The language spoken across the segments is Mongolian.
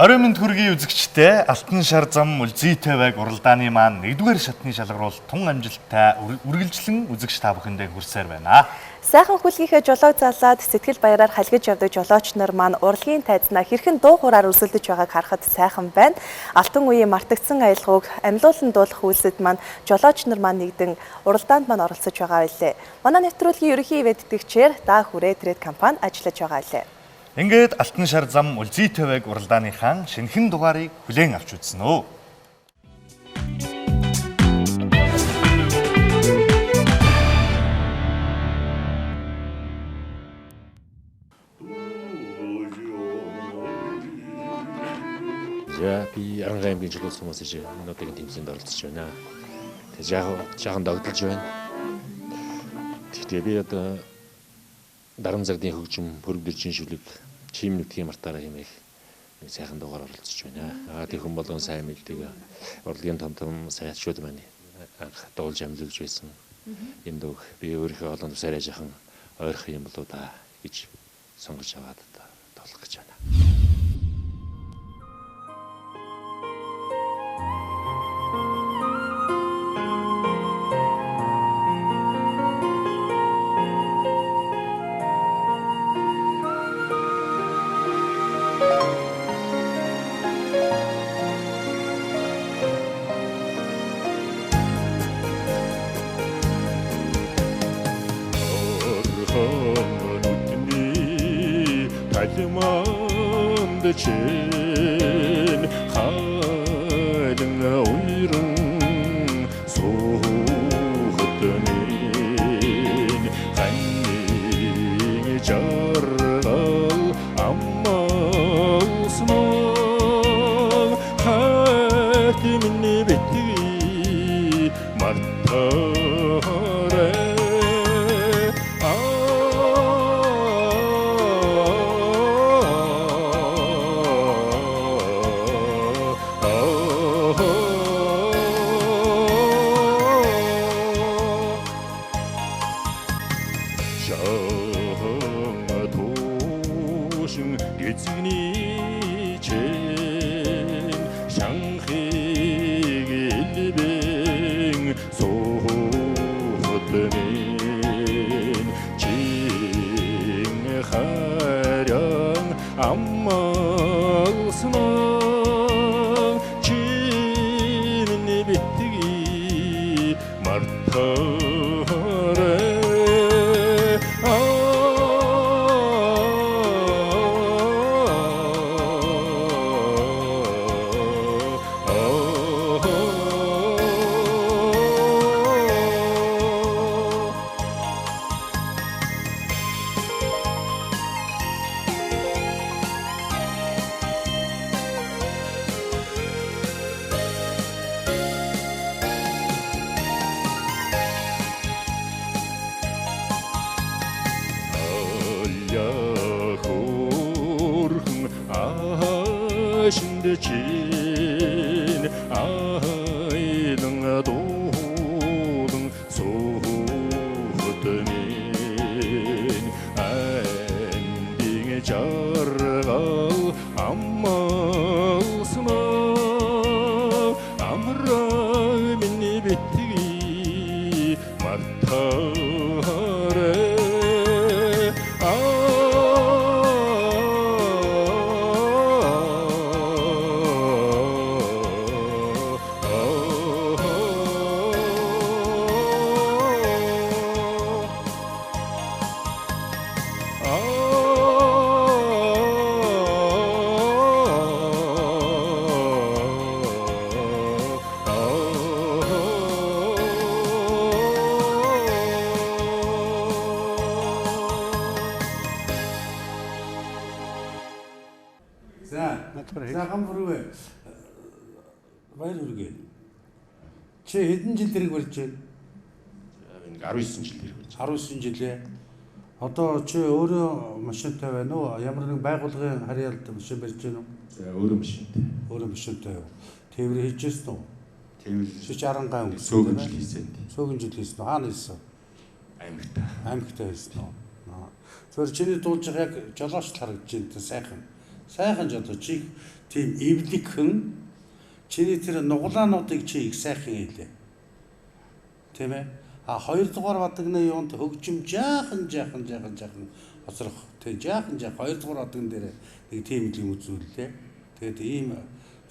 Орой мэнд хүргэе үзэгчдээ Алтан шар зам Үлзий тойвайг уралдааны маань нэгдүгээр шатны шалгаруулалт тун амжилттай үргэлжлэн үзэгч та бүхэндээ хүрсээр байна. Сайхан хүлгийнхээ жолоог залаад сэтгэл баяраар халгиж явдаг жолооч нар маань урлагийн тайзнаа хэрхэн дуу хуураар өрсөлдөж байгааг харахад сайхан байна. Алтан үеийн мартагдсан аялгауг амьлуулан дуулах үйлсэд маань жолооч нар маань нэгдэн уралдаанд маань оролцож байгаа байлээ. Манай нэвтрүүлгийн ерөнхий ивээн тэтгэгчээр Даа хүрээ трейд компани ажиллаж байгаа байлээ. Ингээд Алтан шар зам Үлзий тойвайг уралдааныхаа шинэхэн дугаарыг хүлээн авч үзнэ үү. За би Арангай аймгийн Чулуус хүмүүс иж энэ удаагийн тэмцээнд оролцож байна. Тэгээ жаахан догдолж байна. Тэгэхдээ би одоо дарам загдын хөгжим, пүрэв дэржин шүлэг, чим нүтгийн мартаараа хэмээх нэг сайхан дуугаар оролцож байна. Тэр хүн болгон сайн мэддэг урлагийн том том сайчууд маань анх дуулж амжилж байсан. Энэ дууг би өөрийнхөө олон тусаараа жаахан ойрхон юм болоо да гэж сонгож аваад дуулах гэж байна. Чин хайлан уйран суухад минь ханийн жаргал аммалсан хайрт минь битгий мартаарай. Тушин гизгний чин шанхыг илбэн суухад минь чин харян аммалсан чин битгий мартаарай. Чин айлан дуулан суухад минь андин жаргал аммалсан амраа минь битгий мартаарай. За гам бүрвэ баяр хүргэе. Чи хэдэн жил тэрэг барьж байна? 19 жил тэрэг барьж байна. 19 жилээ. Одоо чи өөрөө машинтай байна уу? Ямар нэгэн байгууллагын харьяалд машин барьж байна уу? За өөрөө машинтай. Өөрөө машинтай юу? Тээвэр хийжсэн үү? Тээвэр чи Арангай өнгөрсөн. Сөөгөн жил хийсэн. Сөөгөн жил хийсэн үү? Хаана хийсэн? Сайхан жолоо чи тийм эвлэгхэн чиний тэр нуглаануудыг чи их сайхан хэлээ. Тийм ээ. А хоёрдугаар бадагны юунд хөгжим жаахан жаахан жаахан жаахан хоцрох. Тэг жаахан жаахан хоёрдугаар бадагн дээр нэг тийм юм үзүүллээ. Тэгээд ийм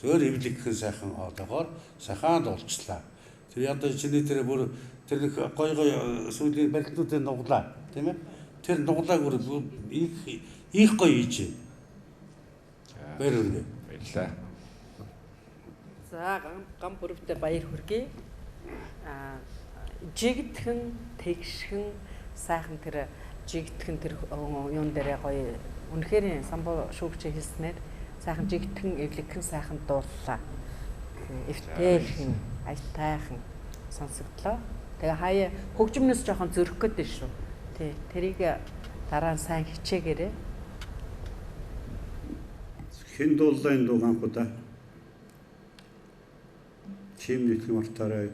зөөр эвлэгхэн сайхан хоолойгоор сайхан дуулчлаа. Тэр одоо чиний тэр бүр тэр нэг гой гой сүүлийн барилтнуудын нуглаа, тийм ээ. Тэр нуглааг бүр их их гоё хийж байна. Баяр хүргэе. Баярлалаа. За, гам бүрвдээ баяр хүргэе. Жигдхэн, тэгшхэн сайхан тэр жигдхэн тэр юун дээрээ гоё үнэхээр самбуу шүүгч хэлснээр сайхан жигдхэн, эвлэгхэн сайхан дууллаа. Эвтэйхэн, аятайхан сонсогдлоо. Тэгээ хаяа хөгжмнөөс жоохон зөрөх гээд байна шүү. Тий, тэрийг дараа нь сайн хичээгээрэй. Хэн дууллаа энэ дууг анх удаа? Чим нийтлэг мартаарай.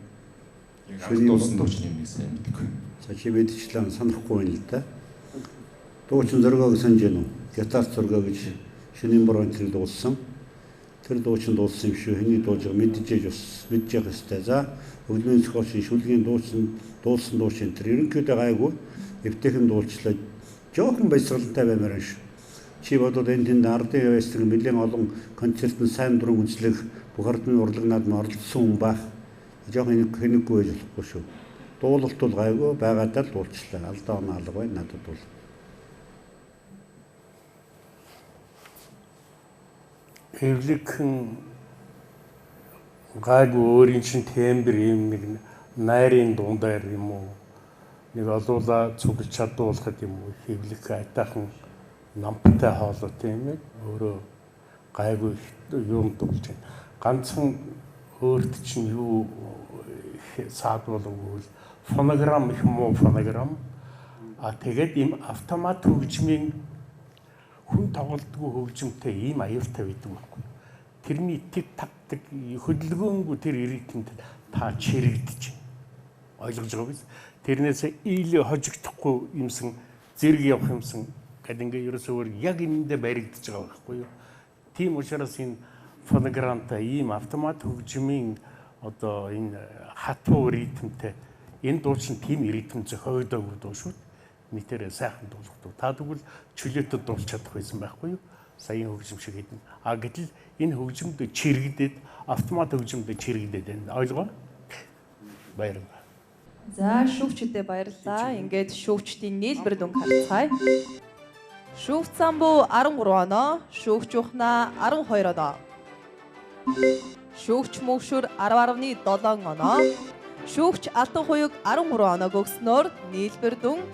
Анх дуулсан дуучин юм гэсэн мэдэхгүй. За, чи мэдчихлээ, санахгүй байна л да. Дуучин зөргөө санаж байна уу? Гитар зөргөө гэж шинийн борон тэр дуулсан. Тэр дуучин дуулсан юм шүү. Хэний дуулж байгааг мэдчихэж бас мэдчих ёстой. За, хөгжмийн зохиолч шүлгийн дуучин дуулсан дуучин тэр ерөнхийдөө гайгүй эвтэйхэн дуулчлаа. Жохон баясгалантай баймаар байна шүү. Чи бодвол энэ тэнд ардын яваасан нэлээд олон концертын сайн дуран үзлэх бүх ардын урлаг наадманд оролцсон хүн байх. Жохон хэнэггүй байж болохгүй шүү. Дуулалт бол гайгүй байгаадаа л дуулчлаа. Алдаа оноо алга байна надад бол. Эвлэгхэн гайгүй өөрийн чинь тембр юм нэг найрын дундаар юм уу нэг олуула цуглаж чадуулахад юм уу эвлэг айтайхан намптай хоолойтой юм яг өөрөө гайгүй юм дуулж байна. Ганцхан өөрт чинь юу саад болов гэвэл фонограм их муу фонограм. А тэгээд ийм автомат хөгжмийн хүн тоглодгүй хөгжимтэй ийм аюултай байдаг байхгүй. Тэрний тэг тагдаг хөдөлгөөнгүй тэр ритмд та чирэгдэж байна. Ойлгож байгаа биз? Тэрнээс ийлээ хожигдохгүй юмсан зэрэг явах юмсан гэдэг ингээ ерөөсөө өөр яг энэндээ баригдаж байгаа байхгүй юу? Тийм учраас энэ фонограмтай ийм автомат хөгжмийн одоо энэ хатуу ритмтэй энэ дуучин тийм ритм зохиогдоогүй дуу шүү дээ. Нийтээрээ сайхан дуулах дуу. Та тэгвэл чөлөөтэй дуулж чадах байсан байхгүй юу? Саяын хөгжим шиг хэдэн. А гэтэл энэ хөгжимд чирэгдээд автомат хөгжимд чирэгдээд байна. Ойлгоо? Баярлалаа. За, шүүгчдэд баярлалаа. Ингээд шүүгчдийн нийлбэр дүнг харцгаая. Шүүгч Самбуу 13 оноо, шүүгч Ухнаа 12 оноо. Шүүгч Мөвшүр 10.7 оноо, шүүгч Алтан Хуйг 13 оноог өгснөөр нийлбэр дүн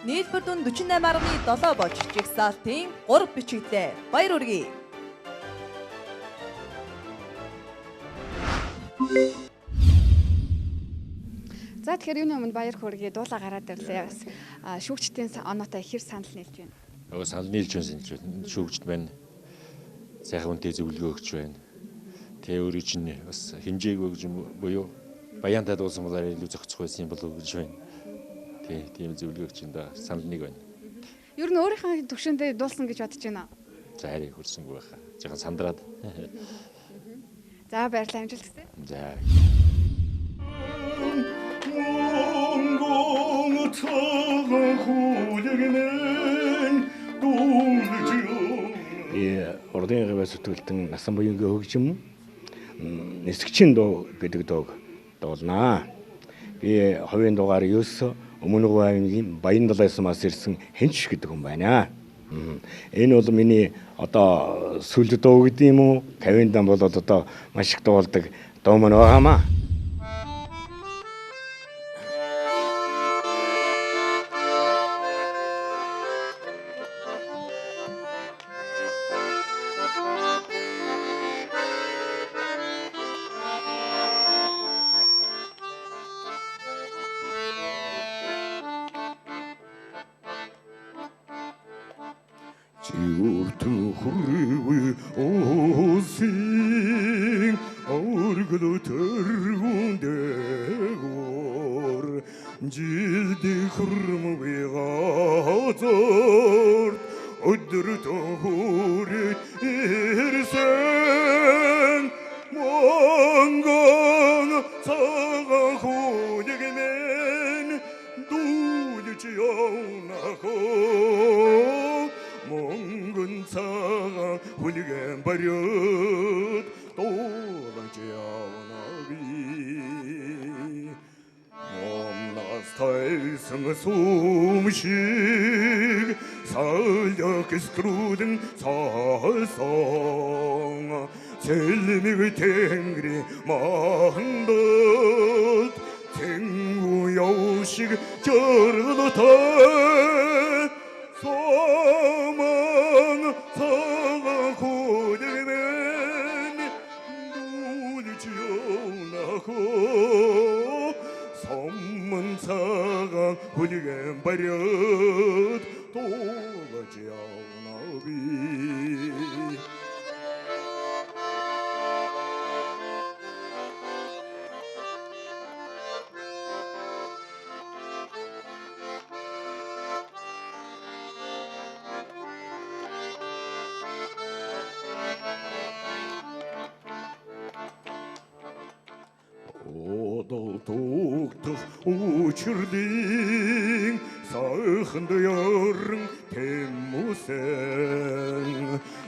48.7 болж жигсаалтын 3 бичиглээ. Баяр хүргэе. За, тэгэхээр юуны өмнө баяр хүргэе. Дуулаа гараад ирлээ. Бас шүүгчдийн оноотой хэр санал нийлж байна? Нөгөө санал нийлж байна. Шүүгчд байна. Сайхан үнэтэй зөвлөгөө өгч байна. Тэгээ өөрийн чинь бас хэмжээгүй гэж буюу баянтай дуулсан бол арай илүү зохицох байсан юм болов уу гэж байна. Тий, тийм зөвлөгөө өгч энэ да санал нэг байна. Ер нь өөрийнхөө төвшөндөө дуулсан гэж бодож байна уу? За, арай хөрсөнгөө байхаа. Жаахан сандраад. За, баярлалаа, амжилт хүсье. За. Монгол цагаан хүлэгнэн дуулж Би урлагийн гавьяа сэтгүүлтэн Насан буянгийн хөгжим нисгчийн дуу гэдэг дууг дуулнаа. Би хувийн дугаар 9 Өмнө Говь аймгийн Баяндалай сумаас ирсэн Хэнч гэдэг хүн байна. Энэ бол миний одоо сүлд дуу гэдэг юм уу? Кавиндан бол одоо маш их дуулдаг дуу мань байгаамаа. Чиүртэн хүрвэ осын өргөлө төргүн дээгүүр жилди хөрмөй газар Үлдэртэн хүрээд ирсэн Монгол цагаан хүлэг минь дүүлж явна хөө. Монгон цагаан хүлгэн бариад дуулаж явна би. Номнаас тайсан сүм шиг салях скрүдэн цаасан цэлмэг тэнгэрийн мандалд цэнгүү яв шиг жаргалтай сомон цагаан хүлэг минь дүүлж явна хөө. Сомон цагаан хүлгэн бариад дуулаж явна би. Одол тугтах учирлын сайхан дөрн тэмүсэн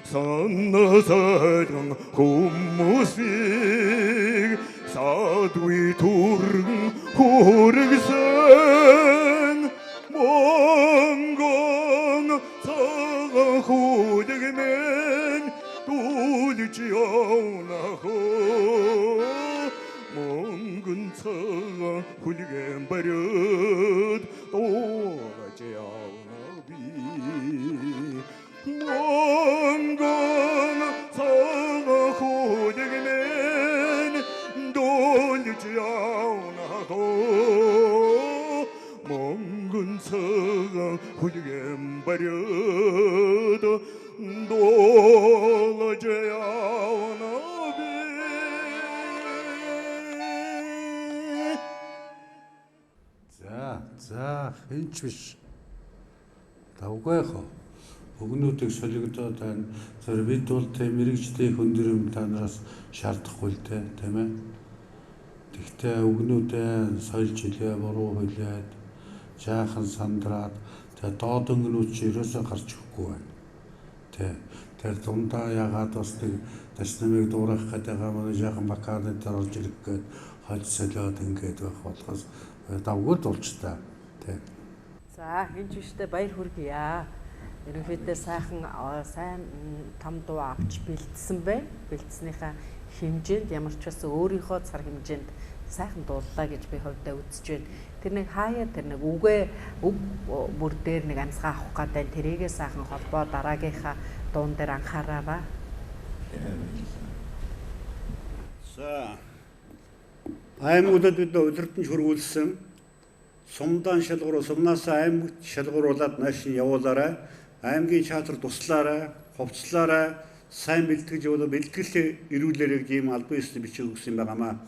санна сайхан хүмүүсийг садви түргэн хүргэсэн Монгол цагаан хүлэг минь дүүлж явна хөө. Монгон цагаан хүлгэн бариад дуулаж явна би. Монгол цагаан хүлэг минь дуулж явна хөө. Монгон цагаан хүлгэн бариад дуулаж явна би. За, за, хинч биш. Давгүй яах вэ? Өгнүүдийг солигдоо тань зөв бид бол тийм мэрэгжлийн өндөр юм та нараас шаардахгүй л дээ, тийм ээ. Тэгтээ өгнүүдээ сольж илээ, буруу хүлээд, жаахан сандраад, тэгээ доод өнгөнүүд чи ерөөсөө гарч өгөхгүй байна. Тэ. Тэр дундаа ягаад бас нэг дашнамыг дуурайх гэдэг байгаа манай жаахан бакааны дээр орж ирэх гээд хольж солиод ингээд байх болохоос давгүй дулж та. Тэ. За, хинч биштэй баяр хүргье. Ерөнхийдөө сайхан сайн том дуу авч бэлдсэн байна. Бэлдснийхаа хэмжээнд ямар ч байсан өөрийнхөө цар хэмжээнд сайхан дууллаа гэж би хувьдаа үзэж байна. Тэр нэг хаяа тэр нэг үгээ үг бүр дээр нэг амьсгаа авах гэдэг тэрийгээ сайхан холбоо дараагийнхаа дуун дээр анхаараарай. За. Аймагудад бид удирдан хөргүүлсэн сумдаан шалгуур сумнаас аймагт шалгууруулад нааш нь явуулаарай. Аймгийн чатар туслаарай, хувцлаарай, сайн бэлтгэж явуулаа, бэлтгэл ирүүлээрэй гэж ийм албан ёсны бичиг өгсөн байгаамаа.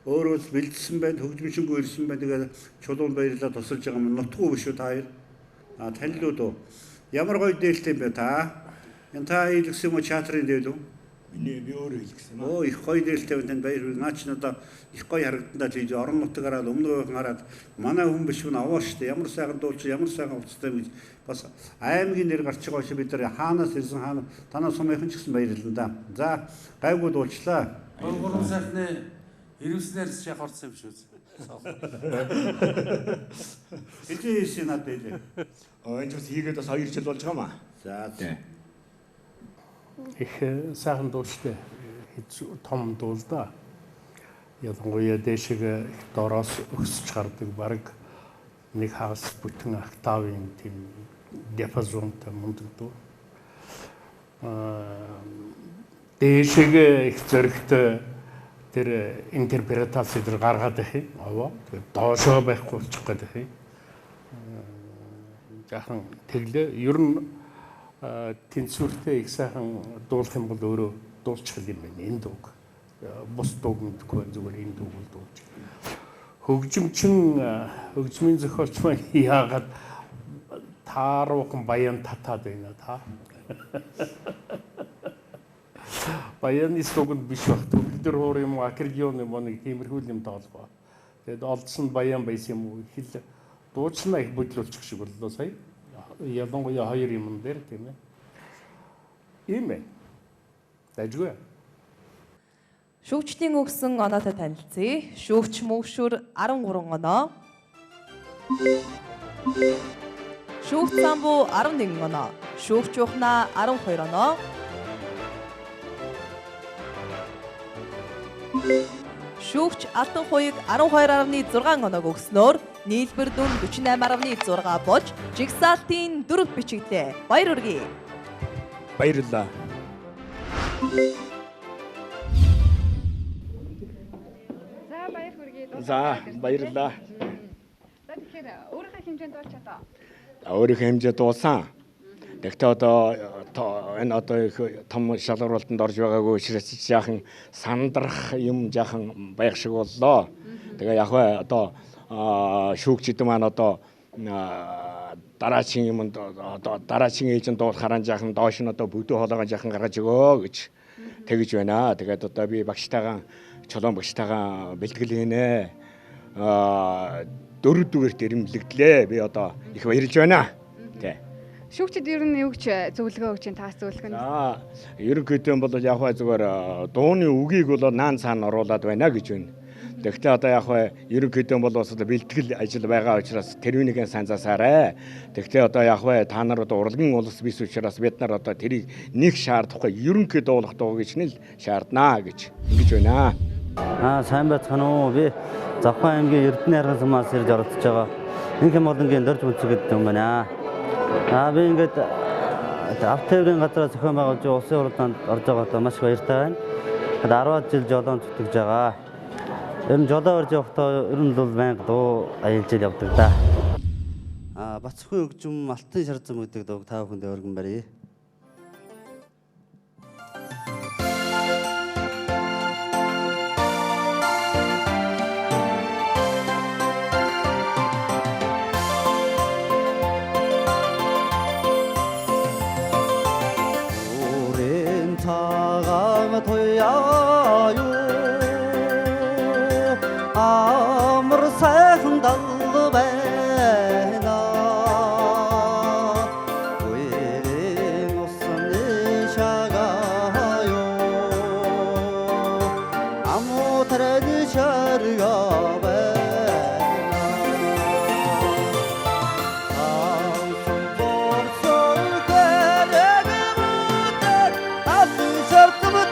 Өөрөө л бэлдсэн байна, хөгжмөншингөө ирсэн байна. Тэгээд чулуун баярлаа тусалж байгаа юм. Нутгүй биш үү та хоёр? А танилуд уу? Ямар гоё дээлтэй юм бэ та? Энэ та хийлгсэн юм уу чатрын дээл үү? Миний би өөрөө хийлгсэн. Оо их гоё дээлтэй байна, танд баяр хүргэе. Наа чи надаа их гоё харагдандаа л хийж орон нутаг хараад өмнө нь хараад манай хүн биш хүн аваа шүү дээ. Ямар сайхан дуулж, ямар сайхан хувцастай гэж бас аймгийн нэр гарч байгаа шиг бид нар хаанаас ирсэн хаана танаа сумынхан ч гэсэн баярлалаа да. За гайгүй дуулчлаа. 3 сайхны ирвснээр шах орсон юм шүү. Хэзээ хийсэн надад хэлээ. Энэ ч бас хийгээд бас 2 жил болж байгаа юм аа. За. Их сайхан дууштай хэцүү том дуу л да. Ялангуяа дээшиг их дороос өсөж гардаг бараг нэг хагас бүтэн октавын тийм диапазонтой мундаг дуу. Дээшиг их зөрөгтэй тэр интерпретац тэр гаргаад их юм. Овоо. Тэгээд доошоо байхгүй болчих гээд их юм. Жаахан тэглээ. Ер нь тэнцвэртэй их сайхан дуулах юм бол өөрөө дуулчих юм байна. Энэ дууг. Бус дууг мэдэхгүй байна. Зүгээр энэ дууг л дуулж. Хөгжимчин хөгжмийн зохиолч маань яагаад тааруухан баян татаад байна та. Баянис дуганд биш баг. Төгөлдөр хуур юм уу, аккордеон юм уу нэг тиймэрхүү юм тоглох. Тэгээд олдсон баян байсан юм уу? Их л дуучлаа их бодлуулчих шиг боллоо сая. Ялангуяа хоёр юмн дээр тийм ээ. Ийм ээ. Дажгүй. Шүүгчдийн өгсөн оноотой танилцъя. Шүүгч Мөвшүр 13 оноо. Шүүгч Самбу 11 оноо. Шүүгч Ухнаа 12 оноо. Шүүгч Алтан хуйг 12.6 оноог өгснөөр нийлбэр дүн 48.6 болж жигсаалтын дөрөвт бичиглээ. Баяр хүргэе. Баярлалаа. За баяр хүргэе. За баярлалаа. За тэгэхээр өөрийнхөө хэмжээнд дуулж чадаа. Өөрийнхөө хэмжээнд дуулсан. Тэгтээ одоо энэ одоо их том шалгаруултанд орж байгаагүй учраас жаахан сандрах юм жаахан байх шиг боллоо. Тэгээ яг вэ одоо шүүгчид маань одоо дараагийн юмд одоо дараагийн ээлжинд дуулахаараа жаахан доош нь одоо бүдүү хоолойгоо жаахан гаргаж өгөө гэж тэгж байна. Тэгээд одоо би багштайгаа Чулуун багштайгаа бэлтгэл хийнэ. Дөрөвдүгээрт эрэмблэгдлээ. Би одоо их баярлж байна. Тэ. Шүүгчид ер нь юу гэж зөвлөгөө өгч чинь таас зөвлөгөө нь? За, ерөнхийдөө бол яг хаа зүгээр дууны үгийг бол наан цаана оруулаад байна гэж байна. Тэгэхдээ одоо яг хаа ерөнхийдөө бол бас бэлтгэл ажил байгаа учраас тэрвнийг сайн засаарай. Тэгэхдээ одоо яг хаа та нар одоо урлагийн улс биш учраас бид нар одоо тэрийг нэг шаардахгүй ерөнхий дуулах дуу гэж нь л шаарднаа гэж ингэж байна. Аа сайн байцгаана уу? Би Завхан аймгийн Эрдэнэ арган сумаас ирж оролцож байгаа. Инх молонгийн Дорж бүцэг гэдэг юм байна. Аа би ингээд автотээврийн газраа зохион байгуулж улсын хурланд орж байгаадаа маш их баяртай байна. 10 жил жолоон зүтгэж байгаа. Ер нь жолоо орж явахдаа ер нь бол байнга дуу аялж явдаг да. Аа Бацхан хөгжим Алтан шар зам гэдэг дууг та бүхэнд өргөн барья. Амар сайхан дал байна. Үерийн усны шагаю. Амутрын шарга байна. Амсан борсон хэрэг мүдэг алтан шар зам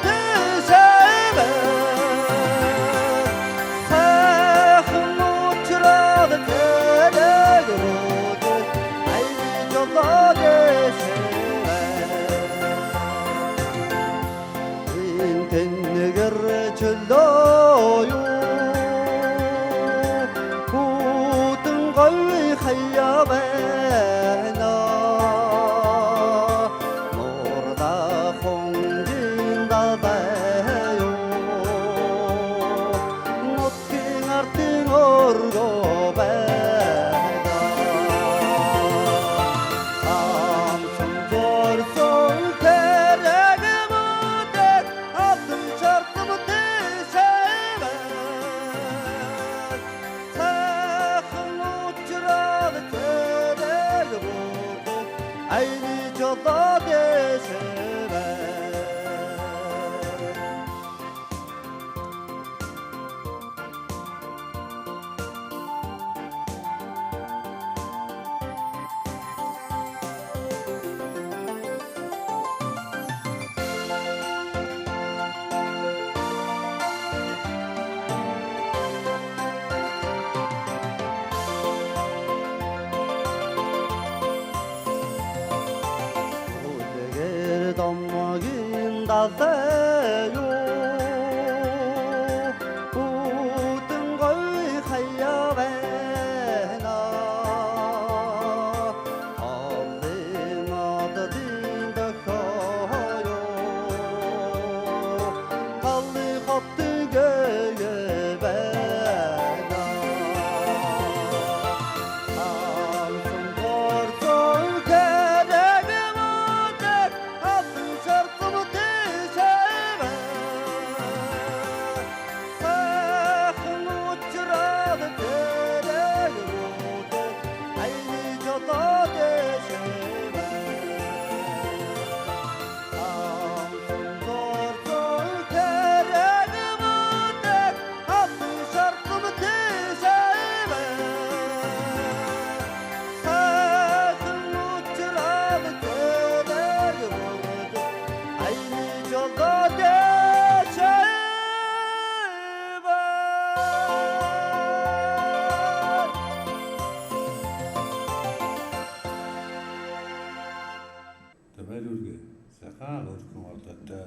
Аа, хөрхөн болоотой.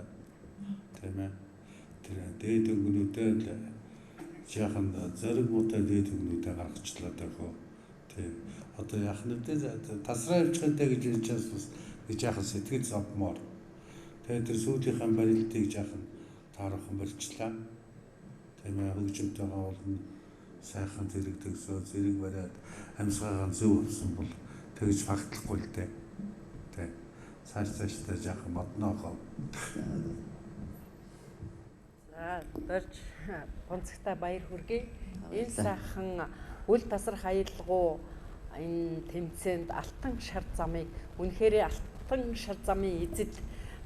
Тийм ээ. Тэр дээд өнгөнүүдээ л жаахан зориг муутай дээд өнгөнүүдээ гаргачлаа даа. Тийм. Одоо яах нь вэ? Тасраа явчихтай гэж хэлж бас бас нэг жаахан сэтгэл зовмоор. Тэгээд тэр сүүлийнхээ барилтыг жаахан таархан болчлаа. Тийм ээ, хөгжимтэйгээ болно, сайхан зэрэг төгсөө, зэрэг бариад амьсгаагаан зөв болсон бол тэгж фактлахгүй л дээ. Тэ. Цааш цаашдаа жаахан бодноо. За, дорж гонцогтой баяр хүргэе. Энэ сайхан үл тасрах аялгау энэ тэмцээнд алтан шар замыг, үнэхээр алтан шар замын эзэд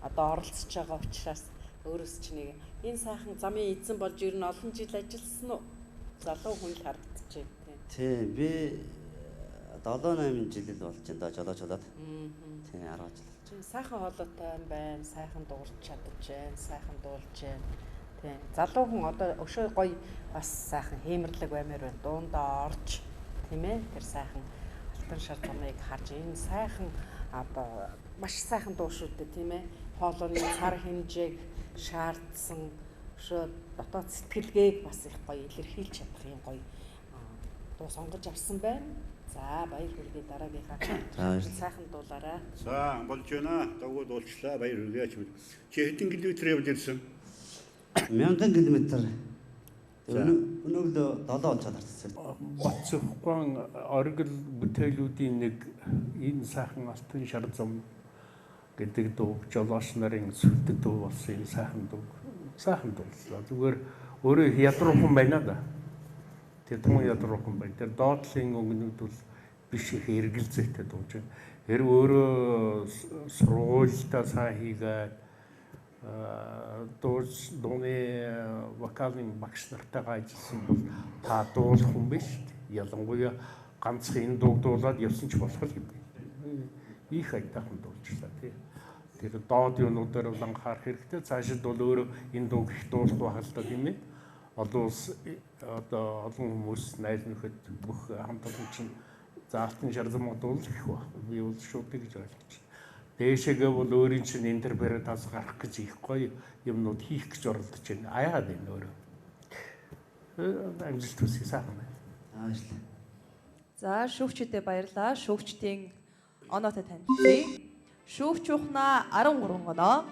одоо оролцож байгаа учраас өөрөөс ч нэг энэ сайхан замын эзэн болж ер нь олон жил ажилласан уу? Залуу хүн л харагдаж байна. Тий, би 7 8 жил л болж байна да, жолооч болоод. Тий, 10 жил. Чи сайхан хоолойтой юм байна, сайхан дуулж чадаж байна, сайхан дуулж байна. Тий. Залуу хүн одоо өшөө гоё бас сайхан хиймэрлэг баймаар байна. Дуундаа орж, тийм ээ, тэр сайхан алтан шар замыг харж, энэ сайхан одоо маш сайхан дуу шүү дээ, тийм ээ. Хоолойны цар хэмжээг шаардсан өшөө дотоод сэтгэлгээг бас их гоё илэрхийлж чадах юм гоё дуу сонгож авсан байна. За, баяр хүргэе дараагийнхаа. Сайхан дуулаарай. За, болж байна. Дууг дуулчлаа. Баяр хүргэе. Чи хэдэн километр явж ирсэн? 1000 км. Өнөөглөө 7 олж чадсан. Батцхгүйн оргил бүтээлүүдийн нэг энэ сайхан алтан шар зам гэдэг дуу, жолооч нарын сүлдэг дуу болсон энэ сайхан дуу. Сайхан дууллаа. Зүгээр өөрөө ядруухан байна да. Тэр тун ядруухан байна. Тэр доотлын өнгөнүүд бол биш, их эргэлзээтэй дууж байна. Тэр өөрөө сургуультай сайн хийгээд дууж, дууны вокалын багш нартайгаа ажилласан бол та дуулах хүн биш. Ялангуяа ганцхан энэ дууг дуулаад явсан ч болох юм байна. Их айтайхан дуулчлаа, тий. Тэр доод юунуудаар бол анхаарах хэрэгтэй. Цаашид бол өөрөө энэ дууг их дуулах байх л да, тийм ээ. Олон улс, одоо олон хүмүүс, найз нөхөд, бүх хамт олон чинь за алтан шар зам дуулах их байх. Би бол шууд гэж ойлгож. Дээшээгээ бол өөрийн чинь интерпретац гарах гэж их гоё юмнууд хийх гэж оролдож байна. Аяагаад байна өөрөө. Амжилт хүсье, сайхан байна. Баярлалаа. За, шүүгчдэд баярлалаа. Шүүгчдийн оноотой танилцъя. Шүүгч Ухнаа 13 оноо.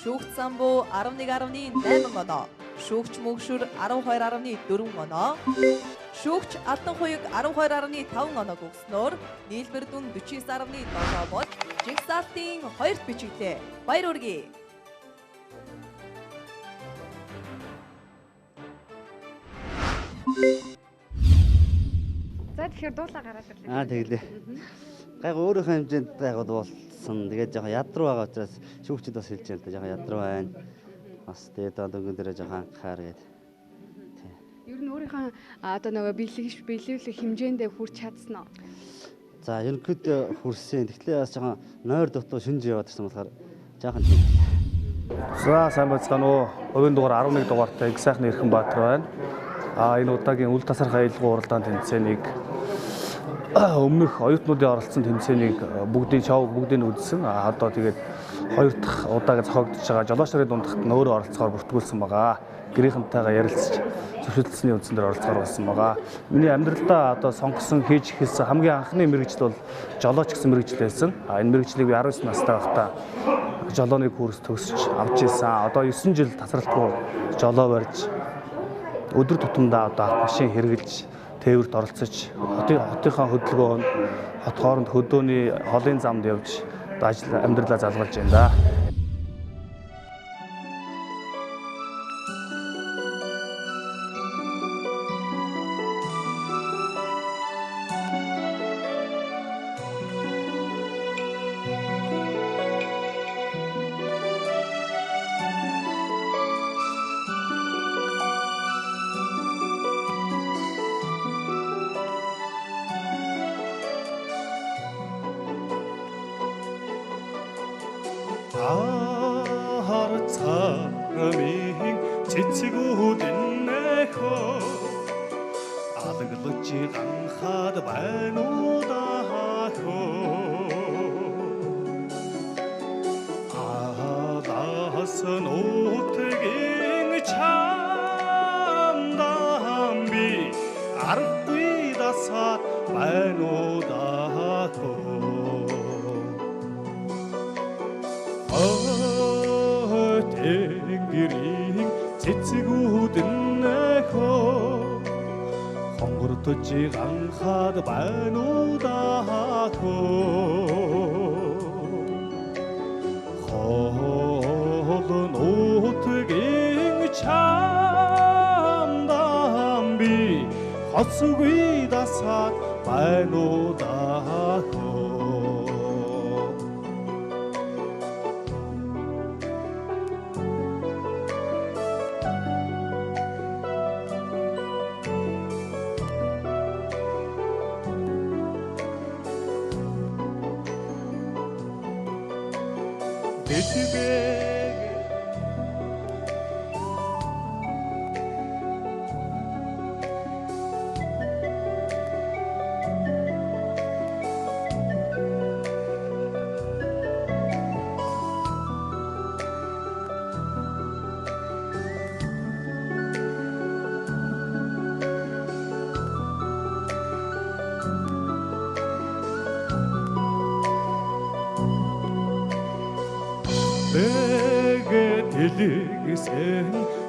Шүүгч Самбу 11.8 оноо. Шүүгч Мөгшүр 12.4 оноо. Шүүгч Алтан Хуйг 12.5 оноог өгснөөр нийлбэр дүн 49.7 болж жигсаалтын 2-т бичиглээ. Баяр хүргэе. За, тэгэхээр дуулаа гараад ирлээ. Аа, тэглээ. Гайг өөрийнхөө хэмжээнд гайг дуулсан. Тэгээд жоохон ядруу байгаа учраас шүүгчд бас хэлж байна л да. Жоохон ядруу байна. Бас тэгээд дөнгөн дээрээ жоохон анхаар гээд. Ер нь өөрийнхөө одоо нөгөө биелэх биелүүлэх хэмжээндээ хүрч чадсан уу? За, ерөнхийдөө хүрсэн. Тэгэхээр бас жоохон нойр дутуу шинж яваад ирсэн болохоор жоохон тийм. За, сайн байцгаана уу. Хувийн дугаар 11 дугаартай их сайхны Эрхэн Баатар байна. А энэ удаагийн үл тасарх аялгау уралдаан тэмцээнийг, өмнөх оюутнуудын оролцсон тэмцээнийг бүгдийн шоу бүгдийг үзсэн. А одоо тэгээд хоёр дахь удаага зохиогдож байгаа жолооч нарын дундахт нь өөрөө оролцохоор бүртгүүлсэн байгаа. Гэрийнхэнтэйгээ ярилцаж зөвшөөрлсөний үндсэн дээр оролцохоор болсон байгаа. Миний амьдралдаа одоо сонгосон, хийж эхэлсэн хамгийн анхны мэргэжил бол жолооч гэсэн мэргэжил байсан. А энэ мэргэжлийг би 19 настай байхдаа жолооны курс төгсөж авч ирсэн. Одоо 9 жил тасралтгүй жолоо барьж, өдөр тутамдаа одоо машин хэрэгжилж, тээврт оролцож, хотынхаа хөдөлгөөн, хот хооронд хөдөөний холын замд явж ажил амьдралаа залгуулж байна да. Хар цармын цэцгүүд нөхөө алаглаж ганхаад байна уу даахөө. Хос нутгийн чамдан би аргагүй дасаад байна уу даахөө. Тэнгэрийн цэцгүүд нөхөө хонгордож ганхаад байна уу даахөө. Хол нутгийн чамдан би хоцгүй дасаад байна уу даахөө. Дэлгэсэн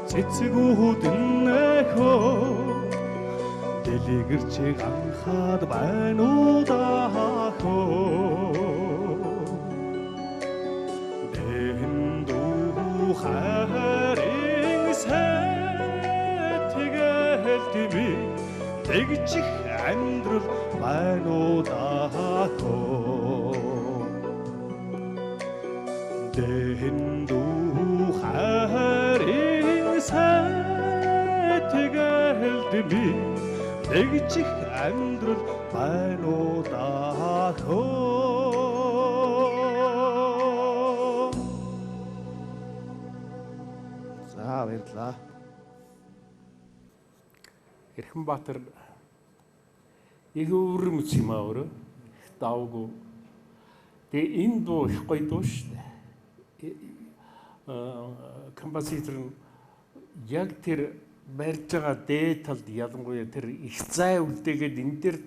цэцгүүд нөхөө дэлгэрч ганхаад байна уу даахөө. Дэндүү хайрын сэтгэлд би тэгчих амьдрал байна уу даахөө. Дэндүү хайрын сэтгэлд би тэгчих амьдрал байна уу даахөө. За баярлалаа. Эрхэмбаатар их өвөрмөц юм аа өөрөө. Их давгүй. Тэгээ энэ дуу их гоё дуу шүү дээ. Композитор нь яг тэр барьж байгаа дээд талд ялангуяа тэр их зай үлдээгээд энэ дээр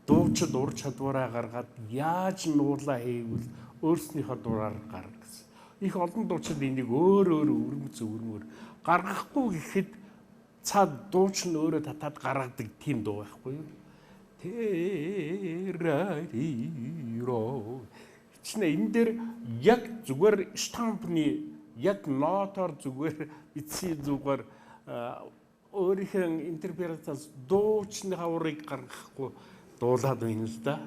дуучид ур чадвараа гаргаад яаж нуулаа хийвэл өөрснийхөө дураар гаргах гэсэн. Их олон дуучид энийг өөр өөр өвөрмөц өвөрмөр гаргахгүй гэхэд цаад дууч нь өөрөө татаад гаргадаг тийм дуу байхгүй юу? Тэрэриро. Чинэ энэ дээр яг зүгээр штампны яг нотоор зүгээр эцсийн зүгээр өөрийнхөө интерпретац дуучныхаа урыг гаргахгүй дуулаад байна л да.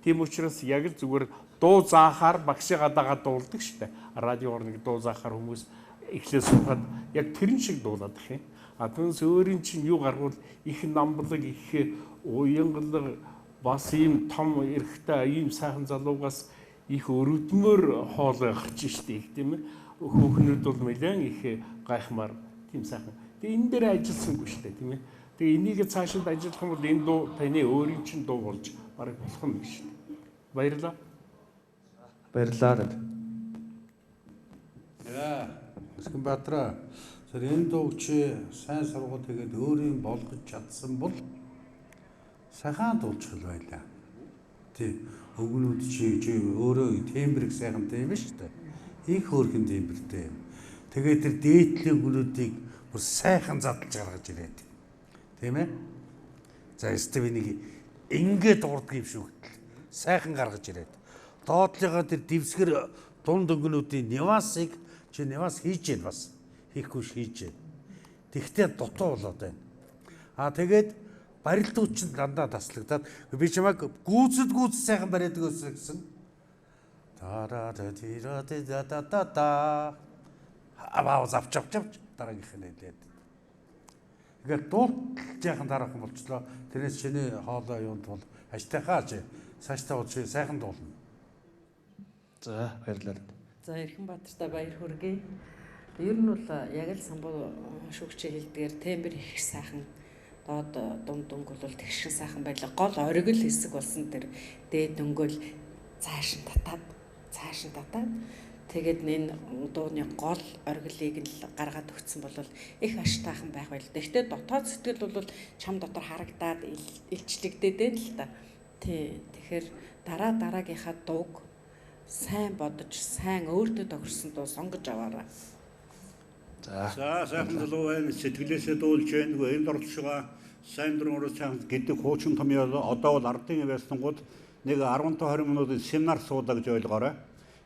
Тийм учраас яг л зүгээр дуу заахаар багшигаа дагаад дуулдаг шүү дээ. Радиоор нэг дуу заахаар хүмүүс эхлээ суухад яг тэрэн шиг дуулаад их юм. А түүнээс өөрийн чинь юу гаргуул их намблаг, их уянгалаг бас ийм том эрхтэй ийм сайхан залуугаас их өрөвдмөр хоолой гарч штэ их тийм ээ. Хүүхнүүд бол нэлээд их гайхмаар тийм сайхан. Тэгээ энэ дээр ажилласангүй штэ тийм ээ. Тэгээ энийг цаашид ажиллах юм бол энэ дуу таны өөрийн чинь дуу болж бараг болох юм биш. Баярлалаа. Баярлалаа. За, Өскөнбаатар, тэр энэ дууг чи сайн сургууль тэгээд өөрийн болгож чадсан бол сайхан дуулчих байлаа. Тий, өвгнүүд чи өөрөө тембрийг сайхантай юм шүү дээ. Их хөөрхөн тембртэй юм. Тэгээд тэр дээдлийн өнгөнүүдийг бүр сайхан задлж гаргаж ирээд. Тийм ээ? За, өстө би нэг ингээд дурдаг юм шүү гэтэл сайхан гаргаж ирээд. Доотлогоо тэр дэвсгэр дунд өнгөнүүдийн нюансыг чи нюанс хийж гин бас. Хийхгүй хийж гин. Тэгтээ дутуу болоод байна. Аа тэгээд барилдууд чинь дандаа таслагдаад би чамайг гүйцэд гүйц сайхан бариадаг өсөө гэсэн. Та та та та та та та аваа завч авч авч дараагийнх нь хэлээд. Ингээд дуулт жаахан дараахан болчлоо. Тэрнээс чиний хоолой юунд бол ажтайхаа чи цаашдаа бол чи сайхан дуулна. За баярлалаа. За Эрхэмбаатартай баяр хүргэе. Ер нь бол яг л самбуу шүүгчийн хэлдгээр тембр их сайхан доод дунд өнгө бол тэгшин сайхан байлаа. Гол оргил хэсэг болсон тэр дээд өнгөл цааш нь татаад Тэгээд энэ дууны гол оргилыг нь л гаргаад өгсөн бол их аштайхан байх байл. Гэхдээ дотоод сэтгэл бол чам дотор харагдаад илчлэгдээд байна л та. Тий. Тэгэхээр дараа дараагийнхаа дууг сайн бодож, сайн өөртөө тохирсон дуу сонгож аваарай. За сайхан залуу байна. Сэтгэлээсээ дуулж байна. Энд оролцож байгаа сайн дурын уран сайхан гэдэг хуучин томьёо одоо бол ардын яваасангууд нэг 15 20 минутын семинар суулаа гэж ойлгоорой.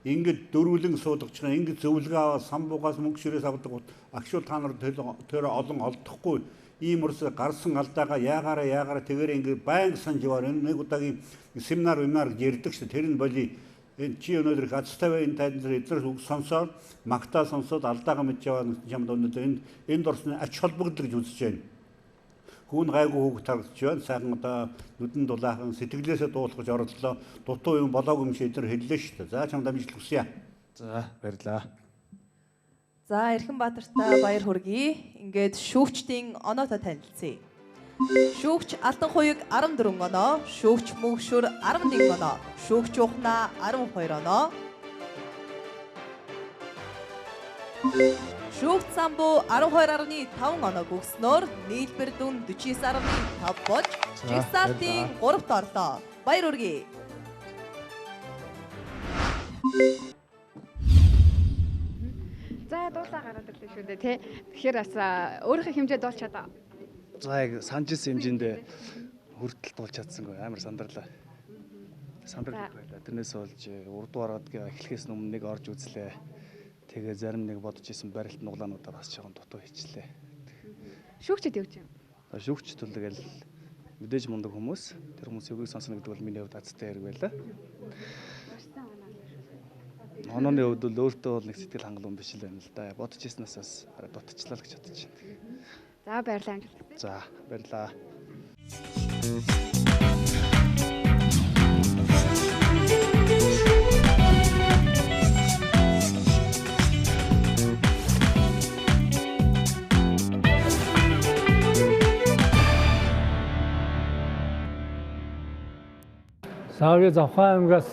Ингээд дөрвөлэн суудагч байгаа, ингээд зөвлөгөө аваад самбуугаас мөнгө ширээс авдаг агшуул та нар тэр олон олдохгүй ийм өрс гарсан алдаагаа яагаараа тэгээрээ ингээд байнга санаж яваар энэ нэг удаагийн семинар гэж ярьдаг шүү. Тэр нь боли энэ чи өнөөдөр их азтай бай энэ тайзан дээр эдгээр үг сонсоод магтаа сонсоод алдаагаа мэдж яваа чамд өнөөдөр энд орсон ач холбогдол гэж үзэж байна. Хүүн гайгүй хүүхд харагдаж байна. Сайхан одоо нүдэн дулаахан сэтгэлээсээ дуулах гэж оролдлоо. Дутуу юм болоогүй юм шиг эдгээр хэллээ шүү дээ. За чамд амжилт хүсье. За баярлалаа. За Эрхэн Баатартай баяр хүргэе. Ингээд шүүгчдийн оноотой танилцъя. Шүүгч Алтан Хуйг 14 оноо, шүүгч Мөнхшүр 11 оноо, шүүгч Ухнаа 12 оноо. Шүүгч Самбу 12.5 оноог өгснөөр нийлбэр дүн 49.5 болж жигсаалтын 3-т орлоо. Баяр хүргэе. За дуулаа гараад ирлээ шүү дээ тий. Тэгэхээр бас өөрийнхөө хэмжээ дуулж чадаа. За яг санаж исэн хэмжээнд хүртэл дуулж чадсангүй амар сандарлаа. Сандрал их байлаа. Тэрнээс болж урд дугаараад эхлэхээс өмнө нэг орж үзлээ. Тэгээ зарим нэг бодож исэн барилт нуглаануудаа бас жоохон дутуу хийчлээ. Шүүгчд юу гэж юм? Шүүгчд бол тэгэл мэдээж мундаг хүмүүс. Тэр хүмүүс үгийг сонсно гэдэг бол миний хувьд азтай хэрэг байлаа. Онооны хувьд бол өөртөө бол нэг сэтгэл хангалуун биш л байна л да. Бодож ирснээс бас арай дутчихлаа л гэж бодож байна. За баярлалаа амжилт хүсье. За баярлалаа. За би Завхан аймгаас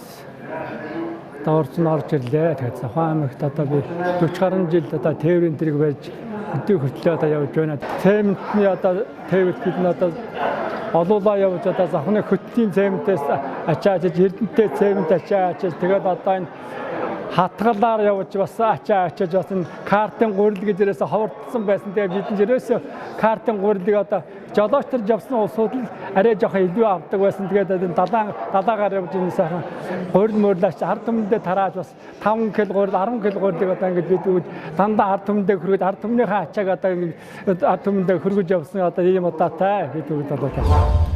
одоо орчин орж ирлээ. Тэгээд Завхан аймагт одоо би 40 гаруй жил одоо тээврийн тэрэг байж өдөө хүртлээ одоо явж байна. Цементний одоо тээвэрт бид нь одоо олуулаа явж одоо Завханы хөтлийн цементээс ачааж Эрдэнэтэй цемент ачааж тэгээд одоо энэ хатгалаар явж бас ачаа ачааж бас энэ картын гурил гэж ерөөсө ховордсон байсан. Тэгээд бид нь ерөөсө картын гурилыг одоо жолооч төр явсан улсууд л арай жоохон илүү авдаг байсан. Тэгээд энэ далаагаар явж энэ сайхан гурил мөрлөөч ард түмэндээ тарааж бас 5 кг гурил 10 кг гурилыг одоо ингэж бид үгж дандаа ард түмэндээ хөргөж ард түмнийхээ ачааг одоо ингэж ард түмэндээ хөргөж явсан одоо ийм удаатай бид үгд болоо.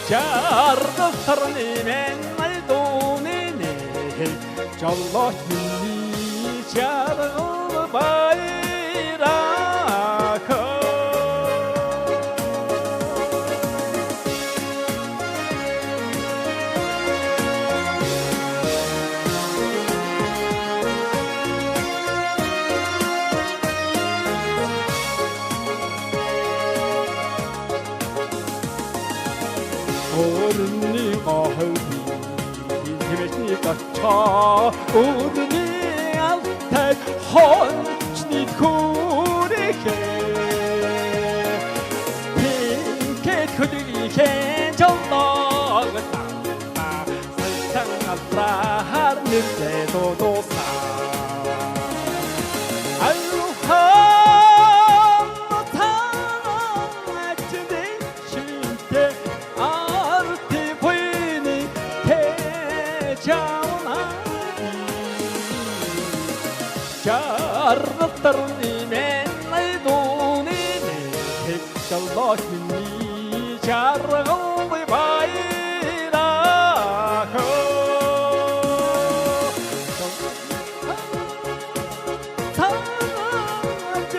Жаргал тарны мен Жолооч миний жаргал баяраа. Өрний алтай хончны хүрээхэ Пинкэт хөдөлгөөн жолоог таа сайтан алдраар нэртэй дуудсан Алхан таан шинтэй арти буйны тэжаа Жаргалтарны мэн айдууны нэг жолооч миний жаргал баяраа. Таан